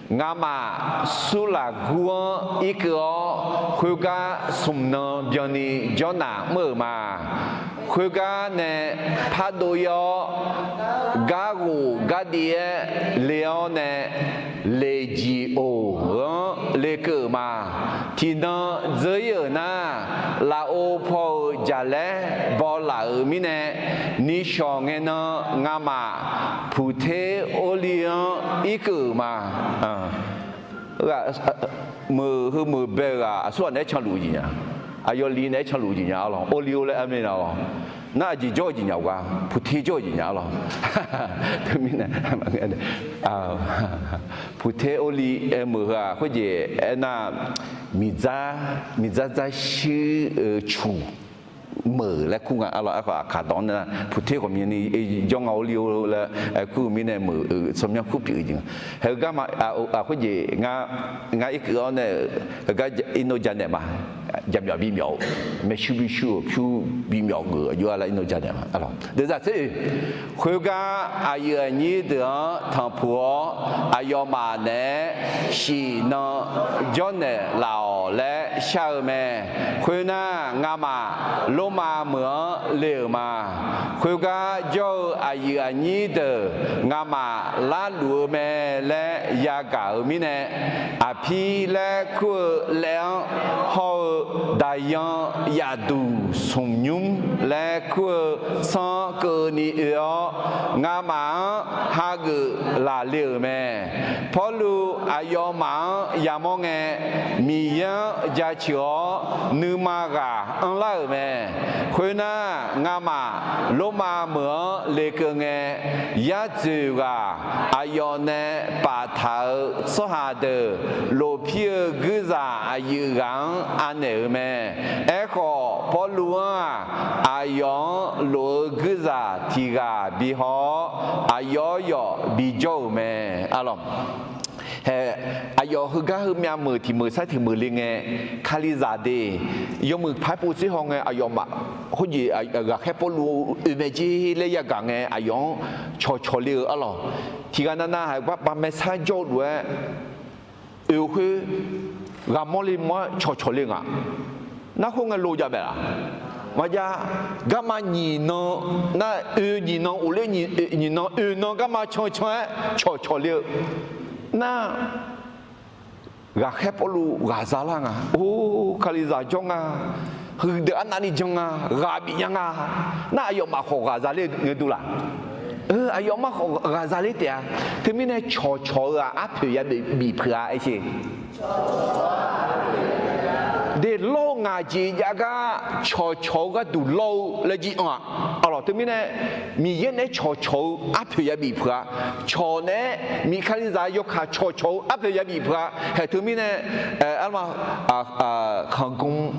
ngamaf Surlaqgur-anr irkeuv-awr, khoergar smq nan byanni jawrnaq mr-euq ma. Khoergar nae pardov-ir-awr, garghof gardiv-aer le-awr nae, Leqjiq oq-anr lekeuv-euq ma. Tiqnan dzeur-ir-euq nar, lafov paw-eu laer bawlaf-euq mirnae, nishawq ngae nan ngamaf puqter orli-anr irkeuv-euq ma. Meuq heu meuq bae-eu ghaq aqsurghaq naeq-aer canluf-eu jeq nya, aqyawf li naeq-aer canluf-eu jeq nya arlawq. Orli or laer armena lawq. Nar aqjeq jawr-eu jeq nya-a, puqter jawr-eu jeq nya arlawq. Teumirnae puqter orli aer meuq heu-aq khoerjeq aernar, miqdzar, miqdzar dzarshuir-eu cuq meuq laer kur nga arlawq. Aerkhawf aqkaq dawq-anr nar puqter ghawqmyani jawr nga orli or laer kur-eu mirnae meuq-eu tsawrmyanr kur pyeuf-eu jeq nga. Haeq-eu garma khoerjeq ngar irkeuv-awr nae-euq heugar irnov janaeq ma. Jaqmyawf bimyawf-eu, maershuir bishuir-euq pyur bimyawf geuf-eu aqjox-a laer irnov janaeq ma. Deuvzaq tser oe. Khoergar aqyuif aqnyir deuq-anr tanqpuq-awr, aqyawfmaf naeq-aer shif nan jawrnaeq laf-awq laer shar-eu mae. Khoernar, ngamaf Lormav meuq-anr le-euq ma. Khoergar jawr-eu aqyuif aqnyir deuq ngamaf larluf-eu mae laer yagaq-euq mirnae, Aqpir laer kur-eu laev-anr hawr-eu, Daqyan yafduq smq nymr laer kur-eu sanr keuvni oe-awr, ngamaf-anr hageuf laf le-euq mae. Pawrluv aqyawfmaf-anr yamawr ngae, Miqyaer-anr jaceuq-awr nuima ghaq anrlar-euq mae. Khoernar, ngamaf Lormav meuq-anr lekeuv ngae, yar dzoeq ghaq aqyawf nae paftaq-euq tsawrhaq deuq lofpir-eu guirzaq aqyuif ghaq-anr anaeq-euq mae. Aerkhawf, Pawrluv-anr-aq, aqyawf-anr lof-eu guirzaq tiq ghaq bihaw-awr, aqyawf yawf bijawr-euq mae. Arlawq, hae, aqyawf heugar heumyav meuq tiq meuq sar tiq meuq le ngae, Kalizaq de, yawmuiq paq-aer pov tser haw ngae, aqyawfmaf khoerjeq ghaqkhaer Pawrluv oe mae jer laer yagaq ngae, aqyawf-anr cawqcawq le-eu arlawq. Tiq ghaq navnav haiq gar baqmae sar jawr-eu lof-aer oe-eu khoer, ghaqmawr le mawr-aer cawqcawq le nga. Nar khoerngae lo jav baef laf? Maqjav. Garma nyiq nan, nar oe nyiq nan, of ler nyiq nan, oe nan garma cancan-aer cawqcawq le-eu nar, ghaqkhaer Pawrluv ghaq za lar nga. Or, Kalizaq jawr nga. Heudeuq arnavni jan nga. Ghaq bif nya nga. Nar aqyawfmaf khawf ghaq za ler ngae dur laf? Aqyawfmaf khawf ghaq za ler taef-a. Teumirnae cawqcawq-eu-aq arpoeq ya bif peuq-a aer sher. De lawr-eu ngaq jeq jav gar cawqcawq-eu gharduq lawr-eu laer jir anr-aq. Arlawq, teumirnae Miqyaer naeq-aer cawqcawq-eu arpoeq ya bif peuq-a. Cawq naeq-aer miqkalizaq yawkaq cawqcawq-eu arpoeq ya bif peuq-a. Haeq teumirnae, arma, khanqgmr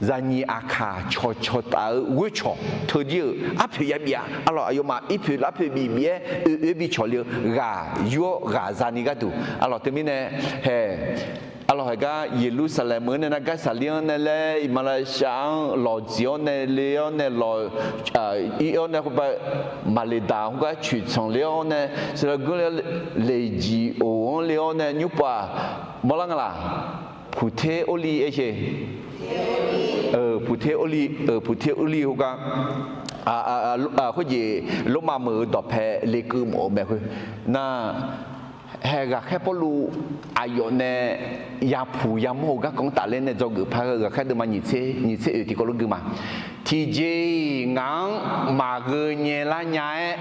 zaqnyiq aqkaq cawqcawq taf-eu ghoer cawq teudir-euq arpoeq ya bif-a. Arlawq, aqyawfmaf irpoeq larpoeq bif bif-aer oe oe bicawq le-eu ghaq yur-awr ghaq zani gharduq. Arlawq, teumirnae, hae, arlawq, haeq gar Yeqlursaqlaeq meuq-anr nae nar, gar Saqlir-anr nae laer, iqmalavshav-anr lawqdziq-awr nae le-awr nae lawq ir-awr nae khoerbav, Maqleqdaq khoergar coeqtsanq le-awr nae, saqlaq geur le, leqjiq of-anr le-awr nae nymrpov-aq, mawrlar nga laq? Puqter orli aer sher. Puqter orli, puqter orli khoergar khoerjeq Lormav meuq-euq dawqpae lekeuv mawf-eu mae khoer. Nar, hae, ghaqkhaer Pawrluv aqyawf nae yapuq yamawr-eu garkawv-anr tafler nae dzawgeuf par-eu ghaqkhaer deuvma nyiq tser, nyiq tser oeq tiqkawv lof gui ma. Tiqjeq-iq ngaq-anr maqgheu nyaelar nya-aer,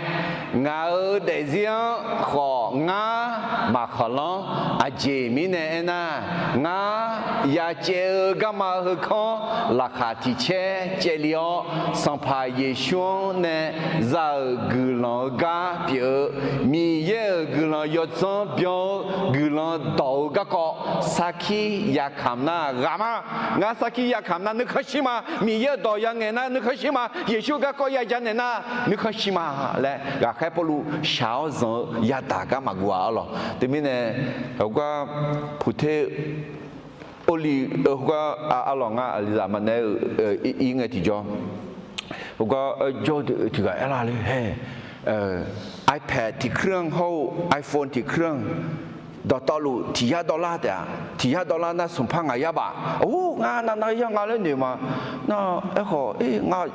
ngaq-euq daefzir-anr khawf ngar maqkhanqlanr. Aqjeq mirnae aernar, ngar ya caev-eu garma heukanr laqkhaq tiqcaer caevle-awr, Sanqpaq Yeqsur-anr nae za-euq guiqlanq-eu gar pyeuf-eu, Miqyaer-euq guiqlanq yawdzanr byan-eu guiqlanq dawq-eu garkawv sarkir yakamq nar ghaq ma. Ngar sarkir yakamq nar nuikhanr shir ma. Miqyaer-euq dawq yangaeq nar nuikhanr shir ma. Yeqsur garkawv yaja naeq nar nuikhanr shir ma laer ghaqkhaer Pawrluv shaq-awr zanq-eu yadaq gar maqguv-a arlawq. Teumirnae, heugar puqter orli, heugar arlawq, ngar aqlizaq maqnaeq-eu ir ngae tiqjawr, heugar jawr-eu tiq ghaq aerlar le, hae, iPad tiq keuranr hawr-eu iPhone tiq keuranr dawqtawvluf tiq yar dawvlar taef-a. Tiq yar dawvlar nar smqpar ngaq yar baf. Or, ngar navnav yar nga laer noeq ma. Nar aerkhawf, ngar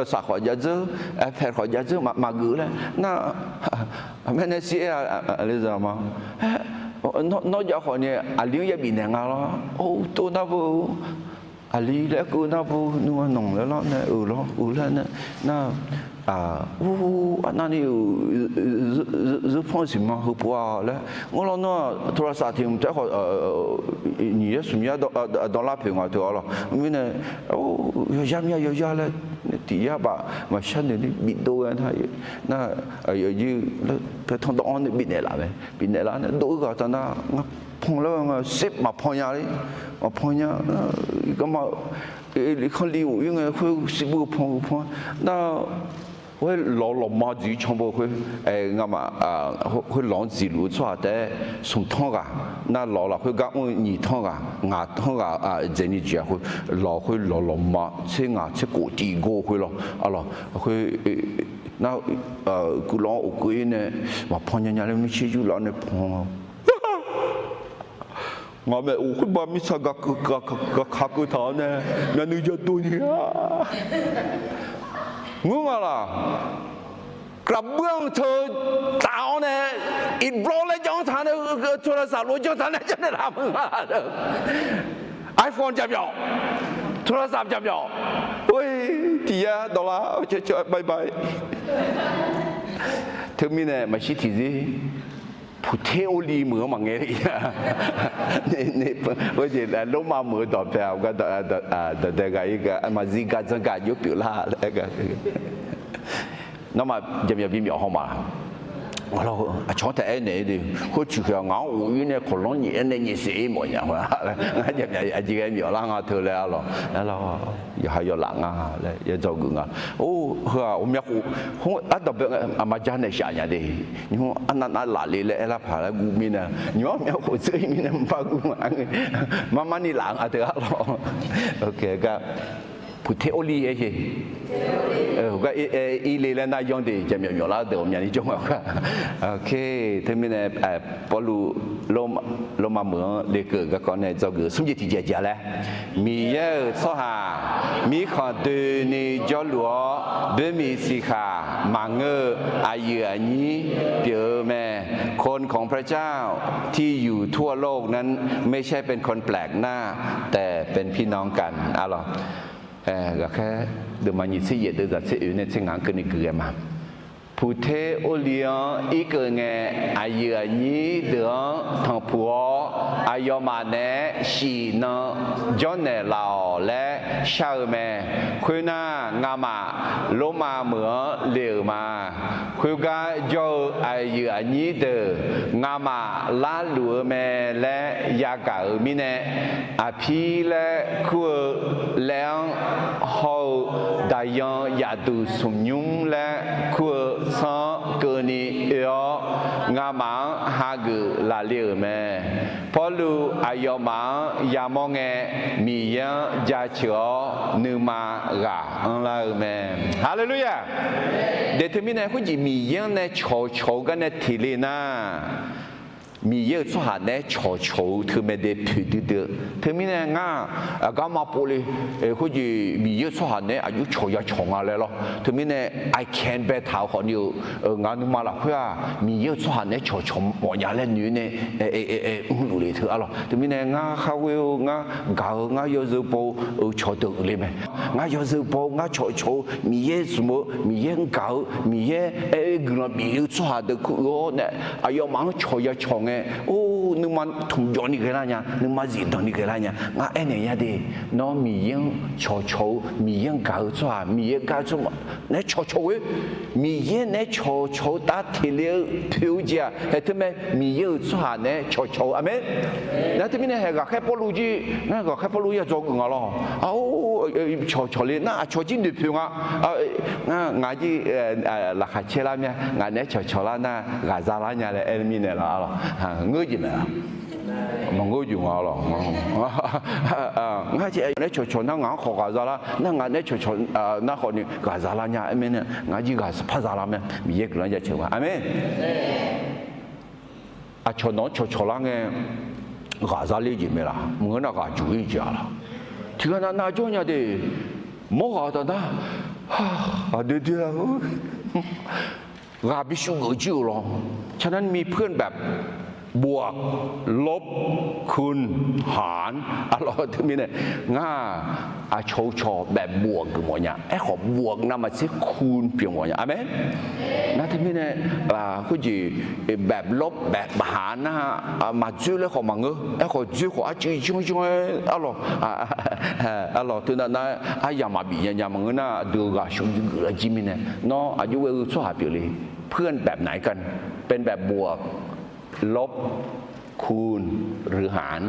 saq khawf jav dzeur, iPad khawf jav dzeur maqgeuf laer nar, aqmaer nae sir-aer aqlizaq ma. Nawr jav khawf ni aqli-anr yabif naeq nga lawr. Or, tov nar beu Aqli laer keuv nar bu nuima nanq laer lar nae-euq lawr-eu laer nae nar, ur, arnavni-euq zeur panr siqma heupov-a laer ngeur lawr nar-aq, โทรศัพท์ tiq mq taef-aer khawf nyiq yar smq yar danlar poeq nga teu-a lawq. Mirnae, yawzar mya yawzar laer tiq yar baf maqshar noeq ni bidov ghae nar, nar, aqyuif aqnyir laer paertanr dawv-anr nae bifnaeq laf mae. Bifnaeq laf nae dov-ir ghaq taf nar, ngar pan laer nga sip maqpan nya ler, maqpan nya. Garma, kanli of-ir ngae khoer sip bur-eu pan-eu pan nar, khoer lawq lawqma dziq-ir can beu khoer, ngamaf, khoer lawq-anr dziqluf-eu tsawrhaq taef-aer smq tanr ghaq, nar lawq lafkhoer gar mr-eu nyiq tanr ghaq ngaq tanr ghaq dzaeqni jeq-a khoer, lawq khoer lawq lawqma tser ngaq tser khof tiq gor khoer lawr, arlawq khoer nar, guiqlanq-anr of keuv-ir nae maqpan nya nya laer mirtser yurlaf-awr nae pan Ngaq maeq of khoerbav mirtsaq gaq kakeuv taq-awr nae myavnuiv jadov ni-a. Ngeur nga laq, กระเบื้อง teu taf-awr nae, อิฐบล็อก laer janr-anr taq nae, โทรศัพท์ lof janr taq nae janrnaeq laf meuq nga. iPhone jaqmyawf, โทรศัพท์ jaqmyawf. Oe, tiq yar dawqlar caer caer bye bye. Teumirnae maqshir tiqzir puqter orli meuq-anr maqngae le-a. Lormav meuq-eu dawq pae-a, gar dawqdae ghaq-ir gar maqzir gar dzanr gar jov pyeuflar laer gar. Nawmaf jaqmyawf bimyawf haw ma. Aqcawq-anr taef-aer naeq-ir de, khoer tiq khoeq-aq ngaq-anr of-ir nae kawqlanr nyaef-aer nae nyaef saef-ir mawf nya. Ngar jaqmyawf aqjeq ghae myawf lar nga teu laer arlawq, yawqha yawlaf nga laer ya dzawgeuf nga. Or, heu-aq ghawqmya khof, ardawq bae aqma ja naeq shaf nya de. Nymr arnav nav laf le laer aerlar paq laer guv mirnae, nymr ghawqmya khof dzeur-ir mirnae maqpar guv nga. Mar mar ni laf nga teu arlawq. Gar puqter orli-aer, gar ir le laer nar yanr de, jaqmyawf myawf lar deuq ghawqmyani jawr nga gar. Teumirnae Pawrluv Lormav meuq-anr lekeuv garkawv nae dzawgeuf smr jeq tiqjeq jeq laer, Miqyaer-euq tsawrhaq mirkhanq doeni jawrluf-awr boermiq siqkhaq maqngeur-eu aqyuif aqnyir pyeuf-eu mae. คนของพระเจ้าที่อยู่ทั่วโลกนั้นไม่ใช่เป็นคนแปลกหน้า แต่เป็นพี่น้องกัน arlawq. Ghaqkhaer deuvma nyiq tser yaef deuv zaq tser oe nae tser ngaq-anr keuvni gui ghae ma. Puqter orli-anr irkeuv ngae, aqyuif aqnyir deuq-anr tanqpuq-awr, aqyawfmaf naeq-aer shif nan jawrnaeq laf-awq laer shar-eu mae. Khoernar, ngamaf Lormav meuq-anr le-euq ma. Khoergar jawr-eu aqyuif aqnyir deuq ngamaf larluf-eu mae laer yagaq-euq mirnae, Aqpir laer kur-eu laer-anr hawr-eu, Daqyan yaqduq smq nymr laer kur-eu sanr-anr keuvni oe-awr, ngamaf-anr hageuf laf le-euq mae. Pawrluv aqyawfmaf-anr yamawr ngae, Miqyaer-anr jaceuq-awr nuima ghaq anrlar-eu mae. Haleluya! Daeq teumirnae khoerjeq Miqyaer-anr nae cawqcawq-eu gar nae teq le nar, Miqyaer-euq tsawrhaq naeq-aer cawqcawq-eu teu mae de poeqdui dui-eu. Teumirnae ngar aqgar maqpov le, khoerjeq Miqyaer-euq tsawrhaq naeq-aer aqjox cawq ya cawq nga laer lawr. Teumirnae I can baetaq-eu khawfni-eu, ngaq nuima lafkhoer-aq Miqyaer-euq tsawrhaq naeq-aer cawqcawq mawfnya laer noeq nae mrluf le teu arlawq. Teumirnae ngar kharghoer-eu, ngar gaq-eu, ngar yawzeu baw-eu cawqdeuq uiqle mae. Ngar yawzeu baw-eu, ngar cawqcawq-eu, Miqyaer smq-eu, Miqyaer-anr gaq-eu, Miqyaer aer-eu guiqlanq bif-eu tsawrhaq deuq kur-awr nae, aqyawfmaf-anr cawq ya cawq ngae, or, nuima tmqjawv ni ghaelar nya, nuima zifdanq ni ghaelar nya. Ngar aernaeq nya de, nawr Miqyaer-anr cawqcawq-eu, Miqyaer-anr gaq-eu tsawrhaq, Miqyaer gaq-eu tsawrhaq naeq-aer cawqcawq ghoe, Miqyaer naeq-aer cawqcawq-eu tav teq le-eu poeq-eu jeq-aq haeq teu mae, Miqyaer-euq tsawrhaq naeq-aer cawqcawq-eu. Aqmeq. Nar teumirnae haeq ghaqkhaer Pawrluv jir, ngar ghaqkhaer Pawrluv ya dzawgeuf nga lawr. Ar, cawqcawq le nar aqcawq jir noeqpoeq nga. Ngar, ngaq jir laqkhaq caerlar mya, ngaq naeq-aer cawqcawq lar nar ghaqza lar nya laer aer mirnae lawr arlawq. Ngeur jeq mae. Maqngeur jeq nga lawr. Ngar cae naeq-aer cawqcawq nar ngaq-anr khawf ghaqza lar, nar ngaq naeq-aer cawqcawq nar khawfni ghaqza lar nya aer mirnae, ngaq jir ghaq par za lar mya, Miqyaer guiqlanq jaceuq ma. Aqmeq. Aqcawq nawq-anr cawqcawq lar ngae ghaqza ler jeq mae laq? Maqngeur nar ghaq juq-ir jeq-a laq? Tiqghaq nav nav jawr nya de. Mawr ghaq taf nar, aqdui dui-a, ghaq bi shuv geuf jir-euq lawr. ฉะนั้นมีเพื่อนแบบ บวก ลบ คูณ หาร arlawr. Teumirnae ngar-aq, aqcawq-eu cawq แบบบวก geufmawf nya. Aerkhawf บวก navmaqtser คูณ pyeuf mawf nya. Aqmeq. Nar teumirnae khoerjeq แบบลบ แบบหาร nar maqdzoer laer khawf maqngeur. Aerkhawf dzoer khawf arcuiv janr janr-aer arlawq, arlawq teunav nar aryamq maqbif nya nya maqngeur nar, aqdui-eu ghaq shawqdui geuf lar jir mirnae, nawr aqjox ghae-eu tsawrhaq pyeufle. เพื่อนแบบไหนกัน เป็นแบบบวก ลบ คูณ หรือ หาร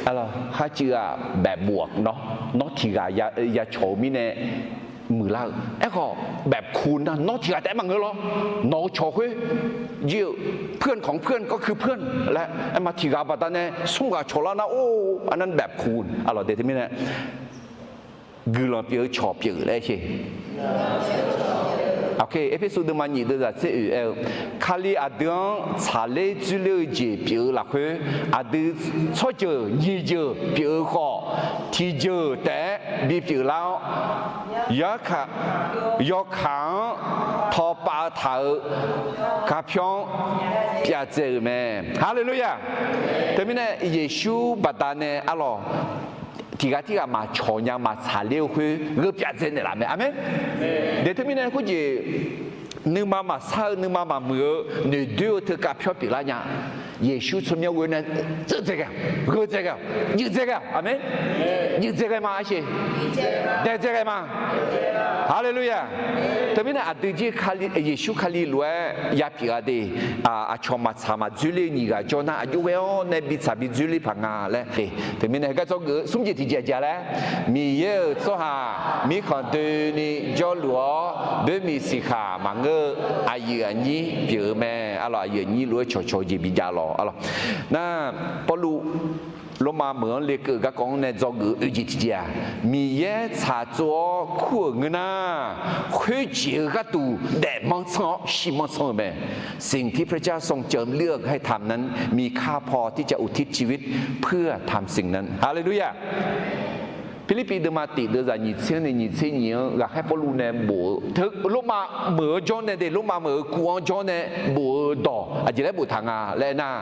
arlawq. Kharcuiv-aq แบบบวก nawr, nawr tiq ghaq ya cawq-eu mirnae muiqlar-eu. Aerkhawf แบบคูณ nar nawr tiq ghaq taef-aer maqngeur lawr. Nawq-eu cawq khoer jir-eu เพื่อนของเพื่อนก็คือเพื่อน laer aerma tiq ghaq baqdanae smr ghaq cawq lar nar, or, aqnan แบบคูณ arlawq. De teumirnae guiqlanq pyeuf-eu cawq pyeuf laer aer sher. Erpersu deuvma nyiq deuvzaq tser oeq aer-eu, Kali aqdui-anr tsaqler dzoerler-eu jeq pyeuf-eu lafkhoer, aqdui tsawrjeuq nyiq jeuq pyeuf-eu khawf, tiqjeuq taef-aer bipyeuf lar-awr, yarkaq, yawkaq-anr tawpav taq-eu garpyawr-anr pyavdzae-euq mae. Haleluya! Teumirnae Yeqsur baqdanae arlawq, tiq ghaq tirghaq maqcawq nya maqtsaqler-eu khoer gheu pyavdzae naeqlaf mae. Aqmeq. De teumirnae khoerjeq nuima maqsar-eu nuima maqmuiq-eu noeqdoer-eu teu garpyawr pyeuflar nya. Yeqsur tsawrmyanr ghoe nae dzeur dzae ghae, gheu dzae ghae, juif dzae ghae. Aqmeq. Juif dzae ghae ma arshe, dae dzae ghae ma. Haleluya! Teumirnae aqdui jir Yeqsur Kali lof-aer yapyeuf-a de. Aqcawq maqtsaq maqdzoerler-eu nyiq ghaq jawr nar, aqjox ghae-awr nae bitsaq bidzoerler paq nga laer. Teumirnae heugar dzawgeuf-eu smr jeq tiq jeq-aq jaq laer, Miqyaer-euq tsawrhaq mirkhanq doeni jawrluf-awr, boermiq siqkhaq maqngeur-eu aqyuif aqnyir pyeuf-eu mae. Arlawq, aqyuif aqnyir lof-aer cawqcawq-eu jeq bijav lawq. Arlawq, nar Pawrluv Lormav meuq-anr lekeuv-eu garkawv-anr nae dzawgeuf-eu oeq jeq tiq jeq-aq, Miqyaer tsaqtsov-awr kur-euq ngeur nar, khoerjeq-eu gharduq daefmanr tsanr-awr shirmanr tsanr-eu mae. สิ่งที่พระเจ้าทรงเจิมเลือกให้ทำนั้น มีค่าพอที่จะอุทิศชีวิตเพื่อทำสิ่งนั้น Haleluya! Pirlirpiv deuvma tiq deuvzaq nyiq tser-anr nae nyiq tser nyiq-anr ghaqkhaer Pawrluv nae bof-eu teu Lormav meuq-anr jawr nae de, Lormav meuq-eu kuv-anr jawr nae bof-eu dawq aqjeq laer boftaq nga laer nar,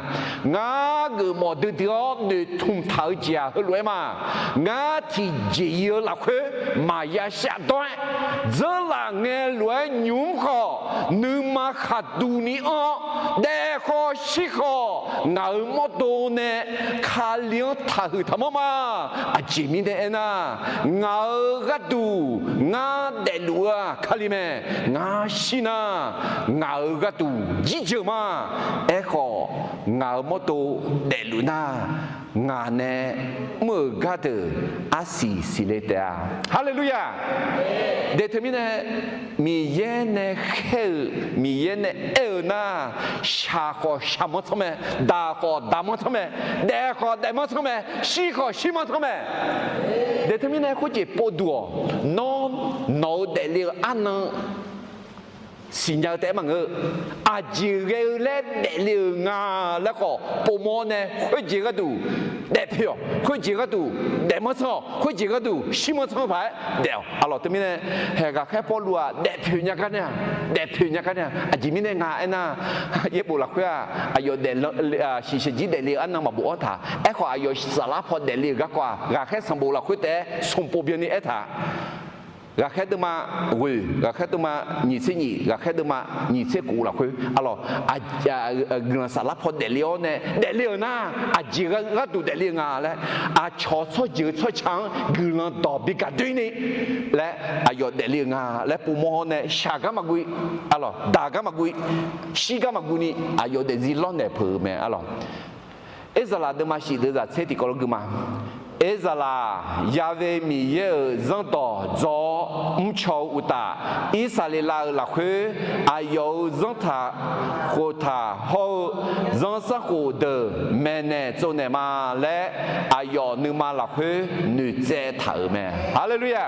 ngar geufmawf duidui-awr noeqtmq taq-eu jeq-aq heulof-aer ma. Ngar tiqjeq-iq-eu lafkhoer maqya shafdawr-aer, dzeurlaf ngae lof-aer nymq-mr khawf, nuima khaqduq ni anr-awr, daef khawf shir khawf, ngaq-euq mawrdo nae Kali-anr taqhuiq taqmanr ma. Aqjeq mirnae aernar, ngaq-euq gharduq ngar daefluf-eu-aq Kali mae. Ngar shir nar, ngaq-euq gharduq jirjeuq ma. Aerkhawf, ngaq-euq mawrdo daefluf nar, ngaq nae mr-euq gardeuq arsiq siqle taef-a. Haleluya! De teumirnae, Miqyaer nae khaer-euq, Miqyaer nae aer-eu nar, shaq khawf shaqmanr tsanr mae, daq khawf daqmanr tsanr mae, daef khawf daefmanr tsanr mae, shir khawf shirmanr tsanr mae. De teumirnae khoerjeq povduq-awq, nawr nawq-eu daefle-eu arnan siqnya-eu taef-aer maqngeur. Aqjeq ghae-eu laer daefle-euq nga laer khawf povmawr nae, khoerjeq gharduq daefpoeq-awq, khoerjeq gharduq daefmanr tsanr-awq, khoerjeq gharduq shirmanr tsanr-eu paq-aer daef-awq. Arlawq teumirnae, haeq ghaqkhaer Pawrluv-aq daefpoeq nya gar nae-aq, daefpoeq nya gar nae-aq, aqjeq mirnae nga aernar, yaerbof lafkhoer-aq, aqyawf daef, shiqshaq jir daefle-eu arnan maqbof-anr taq. Aerkhawf, aqyawf saflar paw daefle-euq garkawv-aq, ghaqkhaer sanqbof lafkhoer taef-aer smq pov byanni aertaq. Ghaqkhaer deuvma ghoeq, ghaqkhaer deuvma nyiq tser nyiq, ghaqkhaer deuvma nyiq tser kof lafkhoer, arlawq, guiqlanq saflar paw daefle-awr nae daefle-euq nar, aqjeq gharduq daefle-eu nga laer, aqcawq tsawrjeuq tsawrca-anr guiqlanq dawq bi gaq doeni laer, aqyawf daefle-euq nga laer povmawr-awr nae, shaq gar maqguv, arlawq, daq gar maqguv, shir gar maqguv ni aqyawf daefzir lawrnaeq peuq-eu mae, arlawq. Erzaqlaq deuvma shif deuvzaq tser tiqkawv lof gui ma. Erzaqlaq, Ya've Miqyaer-euq zanrdawq dzaw-awr mrcaw-eu uqtaf, Irsaqleqlav-euq lafkhoer aqyawf-euq zanrtaq khoftaq hawr-eu zanrsanrkhof deuq maeqnaeq tsovnaeq ma laer, aqyawf nuima lafkhoer noeqtsaev taq-euq mae. Haleluya!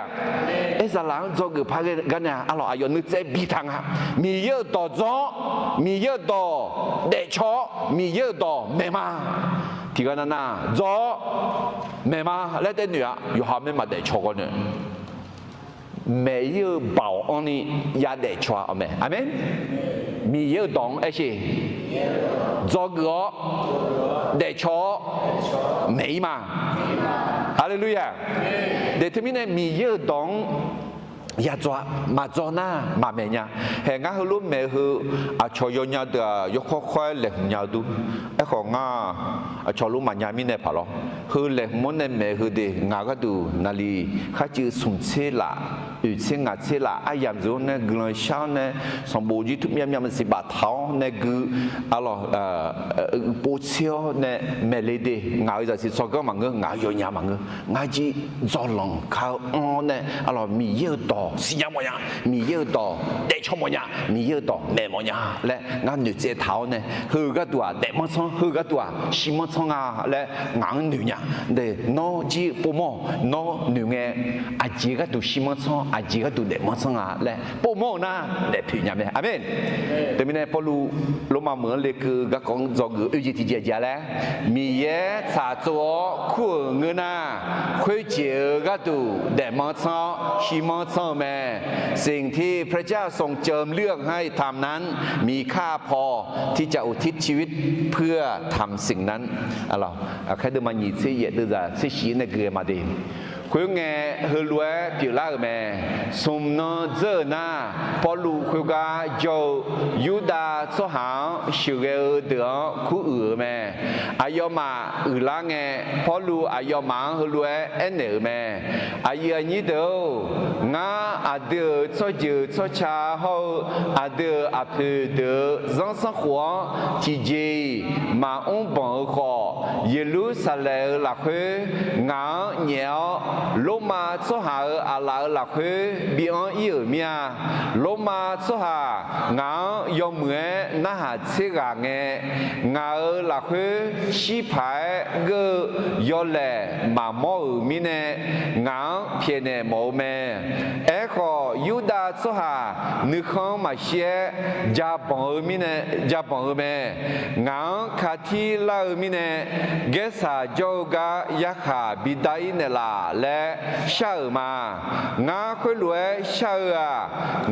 Erzaqlaq-anr dzawgeuf par ghae gar nae-a, arlawq, aqyawf nuitsaev bitaq nga. Miqyaer-euq dawq dzaw-awr, Miqyaer-euq dawq daefcaw-awr, Miqyaer-euq dawq maeq ma. Tiqghaq navnav dzaw-awr maeq ma laer taef noeq-a. Yawqha mae maqdaef caw kawv noeq. Maeq-ir-eu baoq anrni yadaef caw-a, aqmeq. Aqmeq. Miqyaer-euq dawq-anr aer sher. dzawgeuf-awr, daefcaw-awr maeq-ir ma. Haleluya! Daeq teumirnae Miqyaer-euq dawq-anr yadzaw-a, maqdzaw nar maqmaeq nya. Haeq ngar heulof maeq-eu heu, aqcawq yawnya deuq-aq yawkawr kawr-aer laeqhmq nya-eu dur. Aerkhawf ngar aqcawq lof maqnya mirnae paq lawr. Heu laeqhmq-anr nae maeq-eu heu de ngaq gharduq naqliq kharcuiv smq tser laf, oeq tser ngaq tser laf aryamq zeuq-anr nae guiqlanq shar-awr nae sanqbof jir tmr myav myav maqsiq baftaq-awr nae gui, arlawq, uqpov tser-awr nae maeqle de ngaq-euq zaqsiq tsawrganr maqngeur, ngaq-euq yawnya maqngeur. Ngar jir dzawlanq ka-eu anr-awr nae arlawq Miqyaer-euq dawq siqnya mawfnya, Miqyaer-euq dawq daefcaw mawfnya, Miqyaer-euq dawq maeq mawfnya laer ngar noeqtsaev taq-awr nae heu gharduq-aq daefmanr tsanr, heu gharduq-aq shimanr tsanr nga laer ngaq-anr noeq nya. Nawr jir povmawr-awq, nawr noeq ngae aqjeq gharduq shimanr tsanr, aqjeq gharduq daefmanr tsanr nga laer povmawr-eu nar daefpoeq nya mae. Aqmeq. Teumirnae Pawrluv Lormav meuq-anr lekeuv-eu garkawv-anr dzawgeuf oe jeq tiqjeq aqjeq-a laer, Miqyaer tsaqtsov-awr kur-euq ngeur nar, khoerjeq-eu gharduq daefmanr tsanr-awr shimanr tsanr-eu mae. สิ่งที่พระเจ้าทรงเจิมเลือกให้ทำนั้น มีค่าพอที่จะอุทิศชีวิตเพื่อทำสิ่งนั้น Aqkhaer deuvma nyiq tser yaef deuvzaq tser shif nae gui-aer ma de. Khoerngae, heulof-aer pyeuflar-euq mae. Smq nan dzeur-euq nar, Pawrluv khoergar jawr-eu Yurdav tsawrhaq-anr sheuqghae-eu deuq-anr kuruiq-euq mae. Aqyawfmaf uiqlar ngae, Pawrluv aqyawfmaf-anr heulof-aer aernaeq-euq mae. Aqyuif aqnyir deuq-or, ngar aqdui-euq tsawrjeuq tsawrca hawr-eu aqdui-euq aqpoeq deuq-euq zanrsanrkhof-anr tiqjeq-iq maqmr banq-eu khawf, Yeqlursaqlaeq-euq lafkhoer ngaq-anr nyaef-awr, Lormav tsawrhaq-euq aqlaf-euq lafkhoer bi anr-ir-euq mir-a. Lormav tsawrhaq ngaq-anr yawmuiq-aer narhaq tser ghaq ngae, ngaq-euq lafkhoer shir paq-aer geur-eu yawlaeq maqmawr-euq mirnae, ngaq-anr pyaeqnaeq mawf-eu mae. Aerkhawf, Yurdav tsawrhaq nuikhanr maqshir-aer jabanq-eu mirnae, jabanq-eu mae. Ngaq-anr katir lar-eu mirnae, gaersaq jawr-eu gar yarkhaq bidar-ir naeqlaf laer shar-euq ma. Ngar khoerlof-aer shar-eu-aq,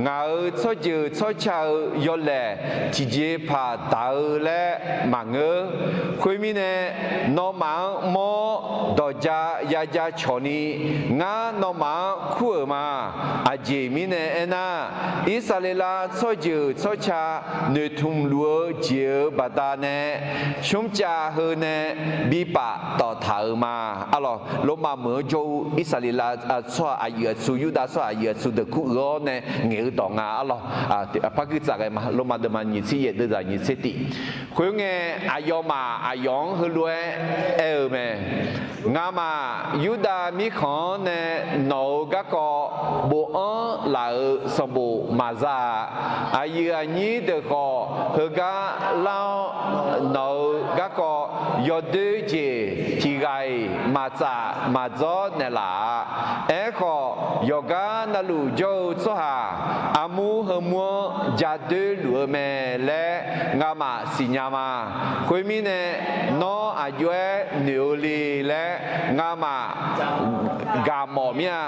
ngaq-euq tsawrjeuq tsawrca-eu yawlaeq tiqjeqpaq daq-eu laer maqngeur. Khoermirnae, nawmaf-anr mawr-awr dawqja yaja cawq ni, ngar nawmaf-anr kur-euq ma. Aqjeq mirnae aernar, Irsaqleqlav tsawrjeuq tsawrca noeqtmq luf-eu jeq-euq baqdanae, smrcav heu nae bi paftawf taq-euq ma. Arlawq, Lormav meuq-anr jawr-eu Irsaqleqlav tsawrhaq aqyuif aqtsu, Yurdav tsawrhaq aqyuif aqtsu deuq kur-eu-awr nae ngaeq-eu dawq nga. Arlawq, par guir tsaf ghae ma. Lormav deuvma nyiq tser yaef deuvzaq nyiq tser tiq. Khoerngae, aqyawfmaf aqyawf-anr heulof-aer aer-eu mae. Ngamaf Yurdav mirkhanq-anr nae nawq-euq garkawv bofanr laf-euq sanqbof maqza-a. Aqyuif aqnyir deuq khawf, heugar lar-awr nawq-euq garkawv yawdoer jeq tiq ghaq-iq maqtsaf maqdzawr naeqlaf-a. Aerkhawf, yawqgar navluf jawr-eu tsawrhaq armur heumur-anr ja doer luf-eu mae laer ngamaf siqnya ma. Khoermirnae, nawr aqjox-aer noeq-eu le laer ngamaf gaq mawf mir-a.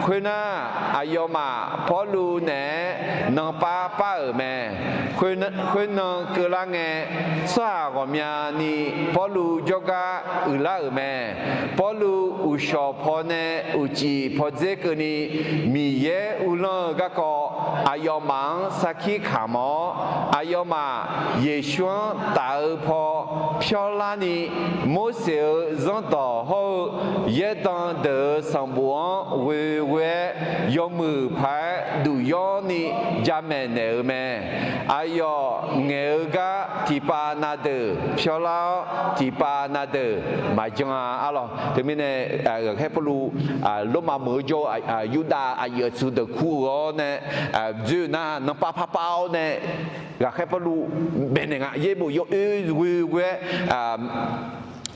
Khoernar, aqyawfmaf Pawrluv naeq-aer nanpav par-euq mae. Khoernan keuvlar ngae, tsawrhaq ghawqmyani Pawrluv jawrgar uiqlar-euq mae. Pawrluv uqshawq pawnae uqcif pawdzer keuvni, Miqyaer uvlanr-eu garkawv aqyawfmaf-anr sarkir kamq-awr, aqyawfmaf Yeqsur-anr taf-eu paw pyawrlarni, Morseq-euq zanrdawq hawr-eu yaerdan deuq-euq sanqbof-anr ghoeghoe-aer yawmuiq paq-aer duq yawrni jamaeq naeq-eu mae. Aqyawf ngaeq-eu gar tiqpav na deuq pyawrlar-awr, tiqpav na deuq maqjan-a. Arlawq, teumirnae, Ghaqkhaer Pawrluv Lormav meuq-eu jawr-eu Yurdav aqyuif aqtsu deuq kur-eu-awr nae dzoer nar nanpav parpav-awr nae Ghaqkhaer Pawrluv baenaeq nga. Yaerbof yawoer ghoeghoe-aer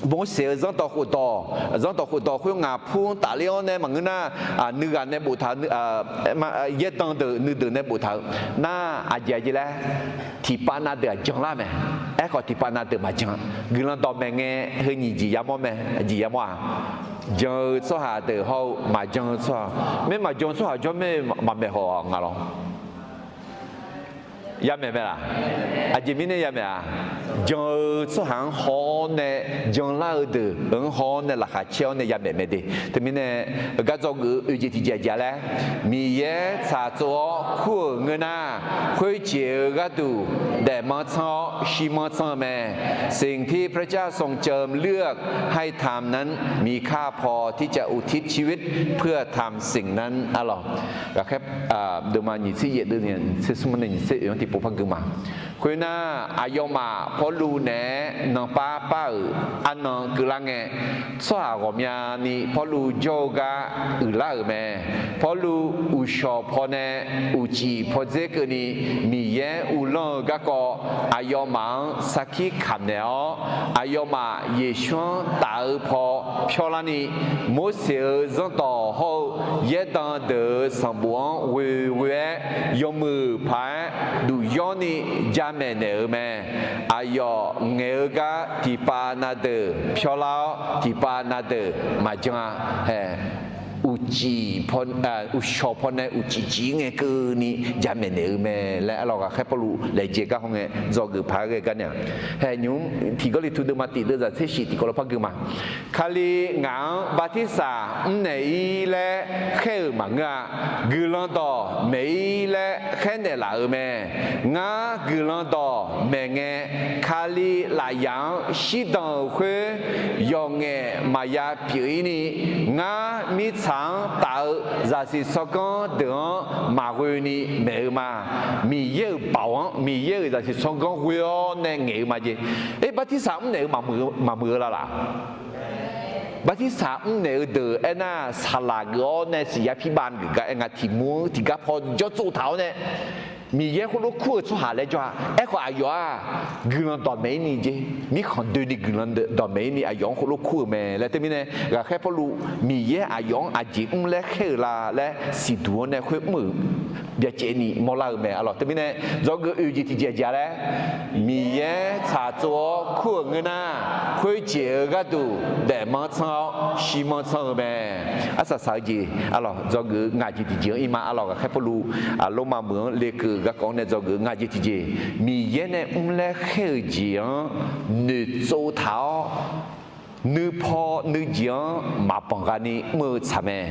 Morseq-euq zanrdawq khofdawq, zanrdawq khofdawq khoer ngaq pur-anr tafler-awr nae maqngeur nar, nuighaq nae boftaq-eu, yaerdan deuq nuideuq nae boftaq-eu nar, aqjeq aqjeq laer tiqpav na deuq-aq janlar mae. Aerkhawf tiqpav na deuq maqjan. Guiqlanq dawqmaeq ngae heu nyiq jeq yamawr mae. Aqjeq yamawr-aq, jan-eu tsawrhaq deuq hawr-eu maqjan-eu tsawrhaq, maer maqjan-eu tsawrhaq jawr mae maqmaeq haw nga lawr. Yamaeq mae laq? Aqjeq mirnae yamaeq-aq, jan-eu tsawrhaq-anr haw-awr nae, janlar-eu deuq-anr haw-awr nae laqkhaq caer-awr nae yamaeq mae de. Teumirnae, gar dzawgeuf-eu oeq jeq tiqjeq aqjeq laer, Miqyaer tsaqtsov-awr kur-euq ngeur nar, khoerjeq-eu gharduq daefmanr tsanr-awr shirmanr tsanr-eu mae. สิ่งที่พระเจ้าทรงเจิมเลือกให้ทำนั้นมีค่าพอที่จะอุทิศชีวิตเพื่อทำสิ่งนั้น arlawq. Ghaqkhaer deuvma nyiq tser yaef deuv nyiq tser smr nae nyiq tser oeq-anr tiqpov par gui ma. Khoernar, aqyawfmaf Pawrluv naeq-aer nanpar par-euq arnan keuvlar ngae, tsawrhaq ghawqmyani Pawrluv jawr-eu gar uiqlar-euq mae. Pawrluv uqshawq pawnae uqcif pawdzer keuvni Miqyaer uvlanr-eu garkawv aqyawfmaf-anr sarkir kamq naeq-awr, aqyawfmaf Yeqsur-anr taf-eu paw pyawrlarni, Morseq-euq zanrdawq hawr-eu yaerdan deuq-euq sanqbof-anr ghoeghoe-aer yawmuiq paq-aer duq yawrni jamaeq naeq-euq mae. Aqyawf ngaeq-eu gar tiqpav na deuq pyawrlar-awr, tiqpav na deuq maqjan-a. Hae, uqcif, uqshawq pawnae uqcif cif ngae keuvni jamaeq naeq-eu mae laer arlawq. Ghaqkhaer Pawrluv laejae gar hawngae dzawgeuf paq-aer ghae gar nae-aq, hae nymq-mr tiq Gawrliqtu deuvma tiq deuvzaq tser shif tiqkawv lawr par gui ma. Kali ngaq-anr bartirsaq mrnaeq-ir laer khaer-euq maqngeur-a. Guiqlanq dawq maeq-ir laer khaer naeqlaf-euq mae. Ngar guiqlanq dawq maeq ngae, Kali lafyaq-anr shirdan-euq khoer yawqngaef maqya pyeuf-ir ni, ngar mirtsaq-anr taf-eu zaqsiq tsawrganr deuq-anr maqghoe ni maeq-eu ma. Miqyaer-euq baoq-anr, Miqyaer-euq zaqsiq tsawrganr ghoe-awr nae ngaeq-eu ma jeq. Aer, bartirsaq mrnaeq-eu maqmuiq-eu la laq? Bartirsaq mrnaeq-eu deuq aernar, saqlaq geuf-awr nae siqya pirbav geuf gar aer nga. Tiq mur-anr tiqgar paw jawr tsov taq-awr nae, Miqyaer khoerlof kur-eu tsawrhaq laer jawr-a. Aerkhawf aqyawf-aq, guiqlanq dawqmaeq-ir ni jeq, mirkhanq doeni guiqlanq dawqmaeq-ir ni aqyawf-anr khoerlof kur-euq mae laer teumirnae, ghaqkhaer Pawrluv Miqyaer aqyawf-anr aqjeq mr laer khaer-euq la laer siqduq-anr nae khoer mr-euq byacaevni mawrlar-eu mae arlawq. Teumirnae, dzawgeuf oeq jeq tiqjeq aqjeq laer, Miqyaer tsaqtsov-awr kur-euq ngeur nar, khoerjeq-eu gharduq daefmanr tsanr-awr shirmanr tsanr-eu mae. Arsaq saq-eu jeq arlawq, dzawgeuf-eu ngaq jeq tiqjeq-anr ir ma arlawq. Ghaqkhaer Pawrluv Lormav meuq-anr lekeuv-euq garkawv-anr nae dzawgeuf-eu ngaq jeq tiqjeq, Miqyaer nae mr laer khaer-euq jeq-anr noeqtsov taq-awr, nuipaw nuijeq-anr maqbanq ghaq ni mr-eu tsaq mae.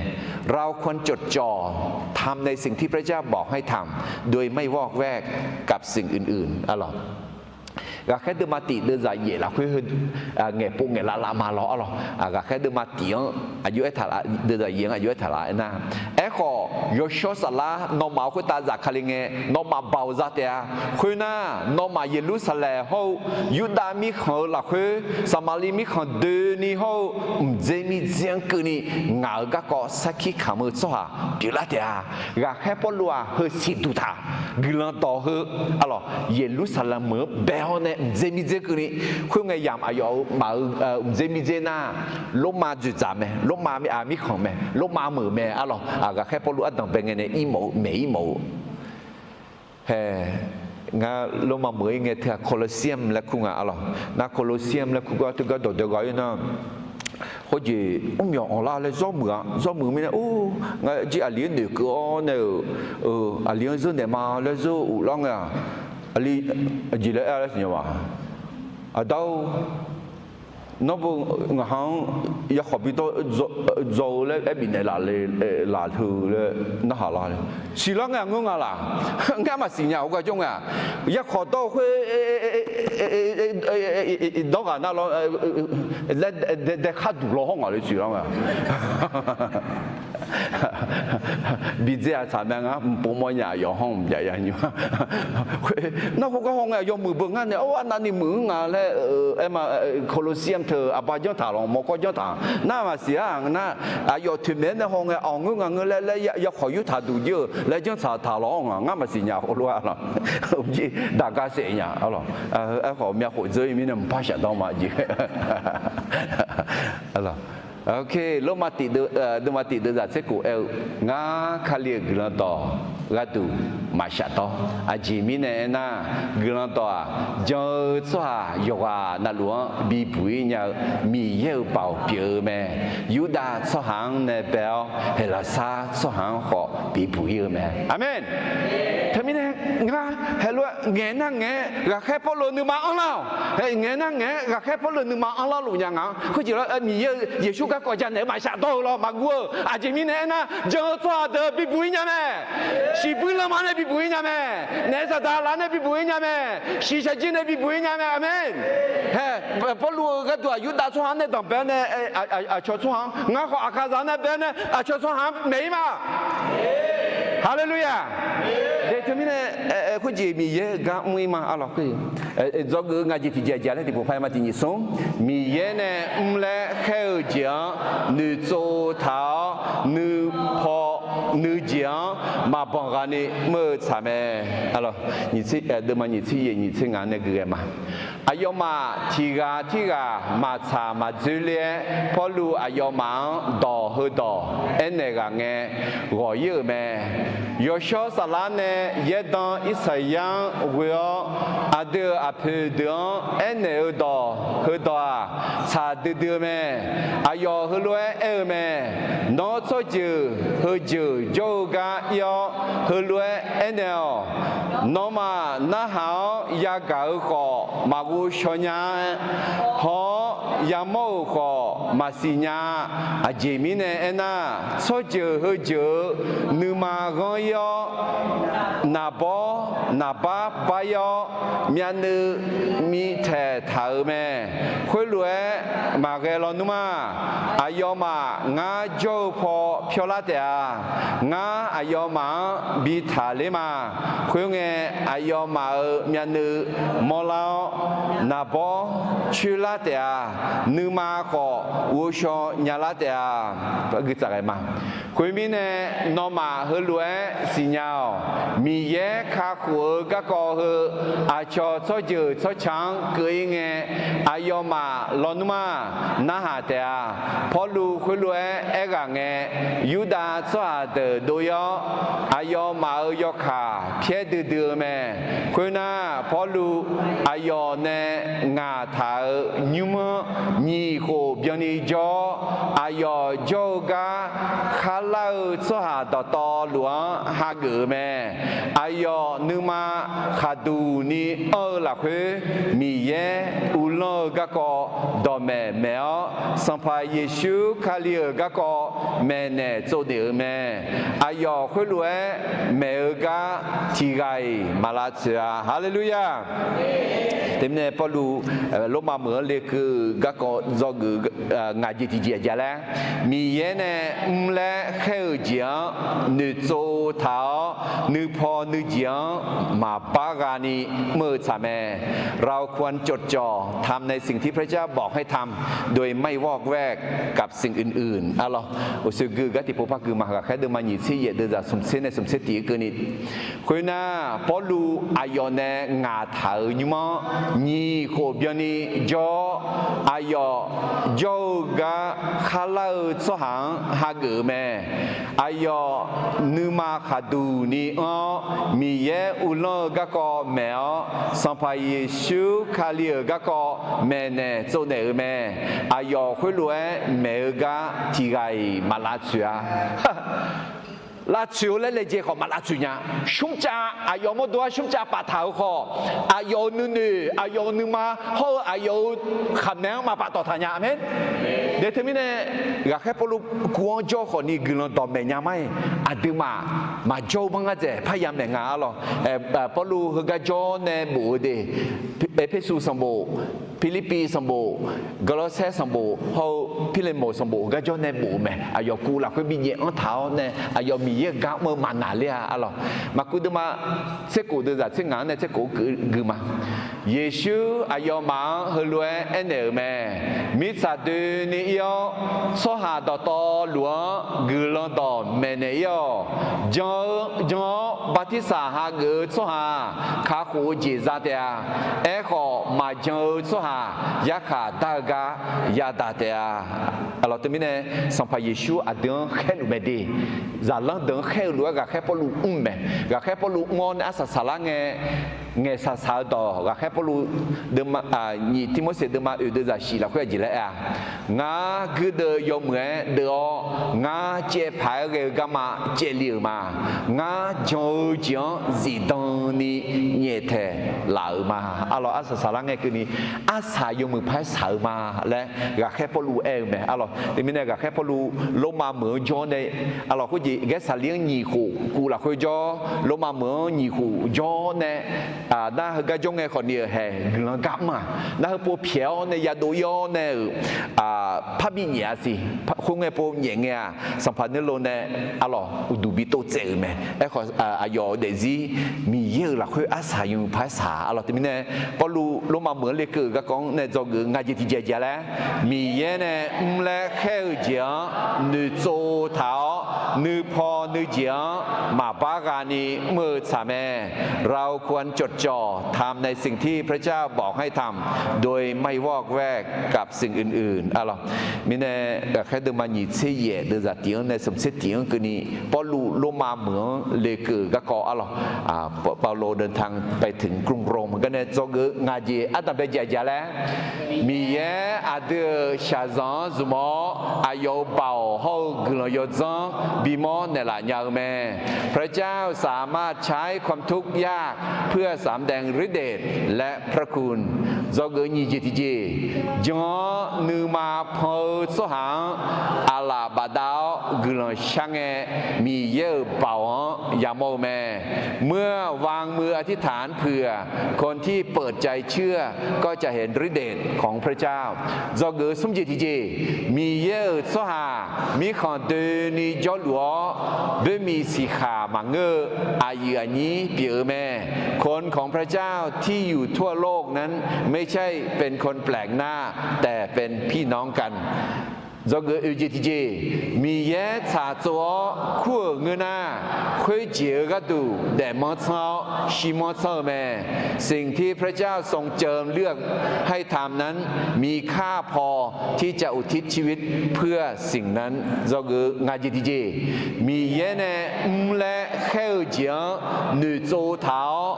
เราควรจดจ่อทำในสิ่งที่พระเจ้าบอกให้ทำ โดยไม่วอกแวกกับสิ่งอื่นๆ arlawq. Ghaqkhaer deuvma tiq deuvzaq yaef lafkhoer heu ngaeqpov ngaeqlav lav ma lawr arlawq. Ghaqkhaer deuvma tiq-anr aqjox aertaq laf, deuvzaq yaef-anr aqjox aertaq laf aernar, aerkhawf yawshawr saflar nawmaf-euq khoertav zafkale ngae, nawmaf baoq za taef-a. Khoernar, nawmaf Yeqlursaqlaeq hawr-eu Yurdav mirkhanq-eu lafkhoer, Saqmaqliv mirkhanq doeni hawr-eu mqdzer mirdzer-anr keuvni ngaq-euq garkawv sarkir kamq-eu tsawrhaq pyeuflar taef-a. Ghaqkhaer Pawrluv-aq heu siqduq taq, guiqlanq dawq heu arlawq, Yeqlursaqlaeq meuq-anr bae-awr nae mqdzer mirdzer keuvni, khoerngae yamq aqyawf-euq maf-eu mqdzer mirdzer nar, Lormav dzoeqdzaq mae, Lormav mirkhanq mae, Lormav meuq mae arlawq. Ghaqkhaer Pawrluv ardanq bae ngae nae ir mawf-eu maeq ir mawf-eu Hae, ngar Lormav meuq-ir ngae teu-aq Colosseum laer kur nga arlawq. Nar Colosseum laer kur gar teugar dawqdae ghaq-ir nar, khoerjeq mrmyawq anqlar laer zawr muiq-a. Zawr muiq mirnae or, ngar jir aqli-anr noeqkeuv-awr nae-euq, aqli-anr zeur naeq ma laer zeur-eu lar ngae-aq, aqli, aqjeq laer aer-a laer siqnya ma. Aqda-or, nawr bo ngaq ha-anr yarkhawq bi dawr dzaw-eu laer aer bifnaeq laf le, laf heu laer narhaq lar le. Siqlar ngae-aq ngeur nga laq? Ngar maqsiq nya-awr gar jawr nga-aq, yarkhawq dawr-eu khoer dawr ghaq nar lawr laer dae khar duq law hawr ngaq le siqlar nga. Bidzae-aq tsaq mae ngar mqpov mawrnya yawqhanr mqbyav ya nymr. Nar khoergar haw ngae yawmuiq beu ngar nae or arnavni muiq-anr nga laer aer ma, Colosseum teu aqba janr taq lawq, mawrkawr janr taq. Nar maqsiq-a nar, aqyawf toeqmaeq-aer nae haw ngae awq ngeur nga ngeur laer laer yarkhawq yurtaq duq jir-euq laer janr tsaq taq lawq nga. Ngar maqsiq nya khoerlof-a lawq. Daqgar saef nya arlawq. Aerkhawf myavkhof dzeur-ir mirnae mqpar shafdawr ma jeq. Lormav tiq deuvzaq tser khof aer-eu, ngar Kali-euq guiqlanq dawq gharduq maqshaf dawr. Aqjeq mirnae aernar, guiqlanq dawq-aq, jan-eu tsawrhaq yawqghaq navluf-anr bibuq-ir nya-eu Miqyaer-euq baoq pyeuf-eu mae. Yurdav tsawrhaq-anr nae bae-awr, Heqlaqsar tsawrhaq-anr khawf bibuq-ir-eu mae. Aqmeq. Teumirnae Ngar heulof-aer ngaeq nar ngaeq-aer ghaqkhaer Pawrluv nuima anrlar-awq. Ngaeq nar ngaeq-aer ghaqkhaer Pawrluv nuima anrlar luf nya ngaq-anr khoerjeq lawr, Miqyaer-euq Yeqsur garkawv ja naeq-eu maqshaf dawr-eu lawr, maqguv-eu. Aqjeq mirnae aernar, jan-eu tsawrhaq deuq bibuq-ir nya mae. Shiqbuir lanma nae bibuq-ir nya mae. Naef saqdaq laf nae bibuq-ir nya mae. Shiqshaq jir nae bibuq-ir nya mae. Aqmeq. Pawrluv-euq gharduq-aq, Yurdav tsawrhaq-anr nae danqbae-awr nae, aqcawq tsawrhaq-anr, ngar khawf Aqkaqzaq-anr nae bae-awr nae aqcawq tsawrhaq-anr maeq-ir ma. Haleluya. Eq, teumirnae khoerjeq Miqyaer-euq gar mr-ir ma. Arlawq, dzawgeuf-eu ngaq jeq tiqjeq aqjeq laer tiqpov par-aer ma. Tiq nyiq smr, Miqyaer nae mr laer khaer-eu jeq-anr noeqtsov taq-awr, nuipaw nuijeq-anr maqbanq ghaq ni mr-eu tsaq mae. Deuvma nyiq tser yaef nyiq tser ngaq nae gui ghae ma. Aqyawfmaf tiq ghaq tirghaq maqtsaq maqdzoer ler-aer, Pawrluv aqyawfmaf-anr dawq heudawq aernaeq ghaq ngae ghawq-ir-euq mae. Yawshawr Saflar nae yaerdan Irsaqyar-anr ghoe-awr, aqdui-euq aqpoeq deuq-anr aernaeq-eu dawq heudawq-aq, tsaq duidui-eu mae. Aqyawf heulof-aer aer-eu mae. Nawr tsawrjeuq heujeuq jawr-eu gar ir-awr, heulof-aer aernaeq-awq. Nawmaf narhaq-awr yagaq-eu khawf, maqghov shaw nya-a. Haw-awr yamawr-euq khawf, maqsiq nya-a. Aqjeq mirnae aernar, tsawrjeuq heujeuq-eu nuima ghanr-ir-awr, naqbawr naqbar bar-ir-awr, myavnuiv mitaeq taq-euq mae. Khoerlof-aer maqghae lawnmr-a. Aqyawfmaf ngar jawr-eu paw pyawrlar taef-a. Ngar aqyawfmaf-anr bi taqler ma. Khoerngae, aqyawfmaf-euq myavnuiv mawrlar-awr, naqbawr coerlar taef-a. Nuima khawf ghovshaw nyalar taef-a. Khoermirnae, nawmaf heulof-aer siqnya-awq. Miqyaer kakhof-eu garkawv heu aqcawq tsawrjeuq tsawrca-anr keuv-ir ngae, aqyawfmaf lawnmr-aq narhaq taef-a. Pawrluv khoerlof-aer aerghaq ngae, Yurdav tsawrhaq deuq dov-ir-awr, aqyawfmaf-euq yawkaq pyaer duidui-eu mae. Khoernar, Pawrluv aqyawf nae ngaq taq-euq nymr-anr nyiq khof byanni jawr-awr, aqyawf jawr-eu gar kharlar-eu tsawrhaq dawqtawvluf-anr hageuf-eu mae. Aqyawf nuima khaqduq ni anr-eu lafkhoer, Miqyaer uvlanr-eu garkawv dawqmaeq maeq-awr, Sanqpaq Yeqsur Kali-euq garkawv maeqnaeq tsovnaeq-euq mae. Aqyawf khoerlof-aer maeq-eu gar tiq ghaq-iq maq lavtsoeq-a. Haleluya! Teumirnae Pawrluv Lormav meuq-anr lekeuv-eu garkawv dzawgeuf ngaq jeq tiqjeq aqjeq laer, Miqyaer nae mr laer khaer-euq jeq-anr noeqtsov taq-awr, nuipaw nuijeq-anr maqbar ghaq ni mr-eu tsaq mae.เราควรจดจ่อทำในสิ่งที่พระเจ้าบอกให้ทำ โดยไม่วอกแวกกับสิ่งอื่นๆ Arlawq, โอเซอร์ gui-eu gar tiqpov par gui ma. Ghaqkhaer deuvma nyiq tser yaef deuvzaq smq tser nae smq tser tiq-aer keuvni, khoernar, Pawrluv aqyawf nae ngaq taq-euq nymr-anr nyiq khof byanni jawr-awr, aqyawf jawr-eu gar kharlar-eu tsawrhaq-anr hageuf-eu mae. Aqyawf nuima khaqduq ni anr-awr, Miqyaer uvlanr-eu garkawv maeq-awr, Sanqpaq Yeqsur Kali-euq garkawv maeqnaeq tsovnaeq-eu mae. Aqyawf khoerlof-aer maeq-eu gar tiq ghaq-iq maq lavtsoeq-a. Lavtsoeq-eu laer laejae khawf maq lavtsoeq nya. Smrcav, aqyawf mawrdo-aer smrcav paftaq-euq khawf, aqyawf-euq nuinoeq, aqyawf-euq nuima hawr-eu aqyawf-euq khaqmae-anr maq paftawf taq nya. Aqmeq. Dae teumirnae, ghaqkhaer Pawrluv kuv-anr jawr khawf ni guiqlanq dawqmaeq nya mar-iq, aqduimaf maqjawr-eu mar ngar dzaeq parya maeq nga. Arlawq, Pawrluv heugar jawr nae bof-eu de, Erpersu sanqbof, Pirlirpiv sanqbof, Gawrlawrsaer sanqbof hawr-eu Pirlemoq sanqbof heugar jawr nae bof-eu mae. Aqyawf kuv lafkhoer bi nyaef anr taq-awr nae aqyawf Miqyaer-euq gar mr-eu maqnaqler-a. Arlawq, maqkuv deuvma tserkof deuvzaq tser ngaq-anr nae tserkof-eu gui ma. Yeqsur aqyawfmaf-anr heulof-aer aernaeq-euq mae. Mirtsaq doeni ir-awr, tsawrhaq dawqtawvluf-anr guiqlanq dawqmaeq naeq ir-awq. Jan-eu jan-awr bartirsaq hageuf-eu tsawrhaq-aq, kakhof-eu jeq za taef-a. Aerkhawf, maqjan-eu tsawrhaq yarkhaq dar-eu gar yadaq taef-a. Arlawq, teumirnae Sanqpaq Yeqsur aqdui-anr khaerluf mae de. Zaqlanr deuq-anr khaer-eu lof-aer ghaqkhaer Pawrluv mr mae. Ghaqkhaer Pawrluv mr-awr nae arsaq saqlar ngae, ngaeqshaq shaq-eu dawq, ghaqkhaer Pawrluv deuvma, nyiq Tirmorseq deuvma oeq deuvzaq shif lafkhoer aqjeq laer aer-a, ngar guirdeuv yawmuiq-aer deuv-awr, ngar caev paq-aer ghae-eu garma caevli-euq ma. Ngar jan-eu jeq-anr zifdan ni nyaeftaeq laf-euq ma. Arlawq, arsaq saqlar ngae keuvni, arsaq yawmuiq paq-aer shaq-eu ma laer ghaqkhaer Pawrluv aer-eu mae. Arlawq, teumirnae ghaqkhaer Pawrluv Lormav meuq-anr jawr nae, arlawq, khoerjeq Gaersaqlir-anr nyiq khof kuf lafkhoer jawr, Lormav meuq-anr nyiq khof jawr nae, nar heugar jawr ngae khawfni-euq haeq guiqlanq gar mr-aq, nar heupov pyaeq-awr nae yadov ir-awr nae-euq parbi nyaef-a siq. Khoerngae pov nyaef ngae-aq, sanqpaq Nerlo nae, arlawq, uqduq bi tov tsaev-euq mae. Aerkhawf, aqyawf-euq daefzir Miqyaer-euq lafkhoer arsaq yawmuiq paq-aer shaq. Arlawq, teumirnae Pawrluv Lormav meuq-anr lekeuv-euq garkawv-anr nae dzawgeuf nga jeq tiqjeq aqjeq laer, Miqyaer nae mr laer khaer-eu jeq-anr noeqtsov taq-awr, nuipaw nuijeq-anr maqbar ghani mr-eu tsaq mae. เราควรจดจ่อทำในสิ่งที่พระเจ้าบอกให้ทำ โดยไม่วอกแวกกับสิ่งอื่นๆ Arlawq, mirnae ghaqkhaer deuvma nyiq tser yaef deuvzaq tiq-anr nae smq tser tiq-anr keuvni, Pawrluv Lormav meuq-anr lekeuv-euq garkawv, arlawq, เปาโลเดินทางไปถึงกรุงโรม heugar nae dzawgeuf nga jeq ardanqbae jeq aqjeq laer, Miqyaer aqdui-euq shaqzanq-anr zmq-awr, aqyawf-euq baoq hawr-eu guiqlanq yawdzanr bimawr naeqlaf nya-eu mae. พระเจ้าสามารถใช้ความทุกข์ยากเพื่อสำแดงฤทธิ์เดชและพระคุณ Dzawgeuf nyiq jeq tiqjeq, jan-awr nuima pan-eu tsawrhaq-anr aqlaf bafdav-awr guiqlanq shar ngae, Miqyaer-euq baoq-anr yamawr-eu mae. เมื่อวางมืออธิษฐานเผื่อคนที่เปิดใจเชื่อ ก็จะเห็นฤทธิ์เดชของพระเจ้า Dzawgeuf smr jeq tiqjeq, Miqyaer-euq tsawrhaq mirkhanq doeni jawrluf-awr, boermiq siqkhaq maqngeur-eu aqyuif aqnyir pyeuf-eu mae. คนของพระเจ้าที่อยู่ทั่วโลกนั้นไม่ใช่เป็นคนแปลกหน้า แต่เป็นพี่น้องกัน Dzawgeuf oeq jeq tiqjeq, Miqyaer tsaqtsov-awr kur-euq ngeur nar, khoerjeq-eu gharduq daefmanr tsanr-awr shirmanr tsanr-eu mae. สิ่งที่พระเจ้าทรงเจิมเลือกให้ทำนั้น มีค่าพอที่จะอุทิศชีวิตเพื่อสิ่งนั้น Dzawgeuf nga jeq tiqjeq, Miqyaer nae mr laer khaer-eu jeq-anr noeqtsov taq-awr,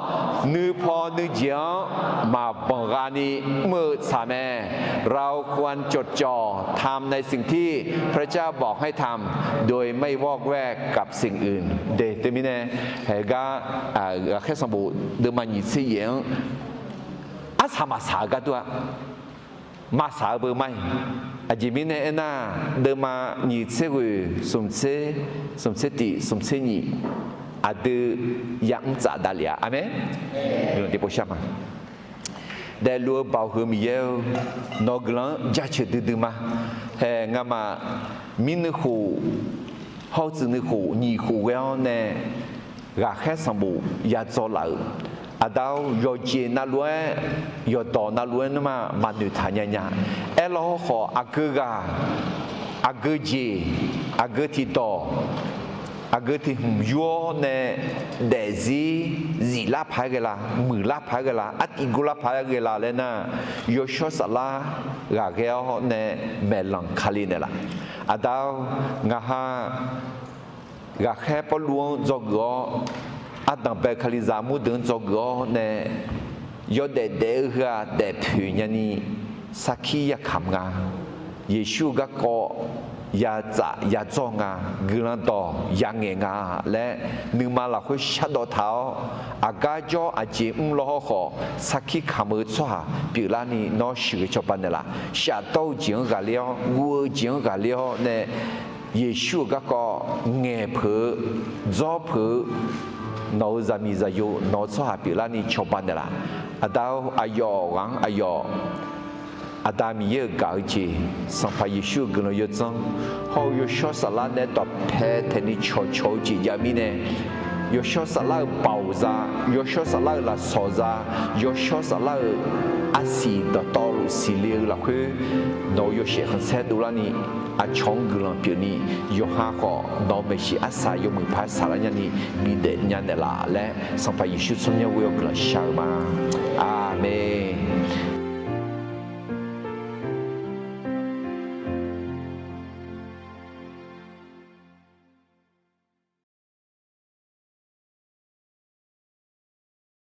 nuipaw nuijeq-anr maqbanq ghani mr-eu tsaq mae. เราควรจดจ่อทำในสิ่งที่พระเจ้าบอกให้ทำ โดยไม่วอกแวกกับสิ่งอื่น De, teumirnae, haegar, ghaqkhaer sanqbof deuvma nyiq tser yaef-anr arsaq maqsaq-eu gar dur-a. Maqsaq-eu beu mar-iq. Aqjeq mirnae aernar, deuvma nyiq tser ghoeq smq tser, smq tser tiq, smq tser nyiq, aqdui yamr tsaf davlef-a. Aqmeq. Daefluf-eu Baoq heu Miqyaer-eu, nawq-eu guiqlanq-anr jaceuq duidui ma. Hae ngamaf mirnuikhof, hawtsuif nuikhof, nyiq khof ghae-awr nae ghaqkhaer sanqbof yadzaw laf-euq, Aqda-or, yawqjeq navluf-aer, yawqdawq navluf-aer nuima maqnoeq taq nya nya. Aerlaw hawrkhawf, aqgeu ghaq, aqgeu jeq, aqgeu tiqdawq, aqgeu tiq hmq yur-awr nae daefzir ziflar paq-aer ghae la, muiqlar paq-aer ghae la, artiv gurlar paq-aer ghae la laer nar, yawshawr saflar ghaqghae-awr nae maeqlanq Kali naeqlaf. Aqda-or, ngaq ha ghaqkhaer Pawrluv-anr dzawgeuf-awr, ardanqbae Kalizaq murdeuq-anr dzawgeuf-awr nae, yawdaef daef-eu heu-aq daefpoeq nyani sarkir yakamq nga. Yeqsur-eu garkawv yatsaf yadzawr nga, guiqlanq dawq yangaeq nga laer, nuima lafkhoer shardawv taq-awr, aqgar jawr aqjeq mr law hawrkhawf, sarkir kamq-eu tsawrhaq pyeuflarni nawr sheuqghae cawba naeqlaf. Shafdawr-eu jeq-anr ghaqler-awr, guv-eu jeq-anr ghaqler-awr nae, Yeqsur-euq garkawv ngaeqpeuq-eu, dzawrpeuq-eu, nawq-euq zaqmiq zaqyo, nawq-eu tsawrhaq pyeuflarni cawba naeqlaf. Aqda-or, aqyawf ghaq-anr aqyawf, Aqda Miqyaer-euq gaq-eu jeq, Sanqpaq Yeqsur-euq guiqlanq yawdzanr, hawr-eu yawshawr saflar nae dawqpae taeqni cawqcawq-eu jeq jav mirnae, yawshawr saflar-euq baoq za, yawshawr saflar-euq lafsawq za, yawshawr saflar-euq arsiq dawqtawvluf siqle-eu lafkhoer, nawq-euq yawshaef khanqsaer dovlarni, aqcawq-anr guiqlanq pyeufni, yawqha khawf nawq-euq maeqshi arsaq yawmuiq paq-aer saqlar nyani bidaef nya naeqlaf laer, Sanqpaq Yeqsur tsawrmyanr ghoe-awr guiqlanq shar-eu ma. Aqmeq.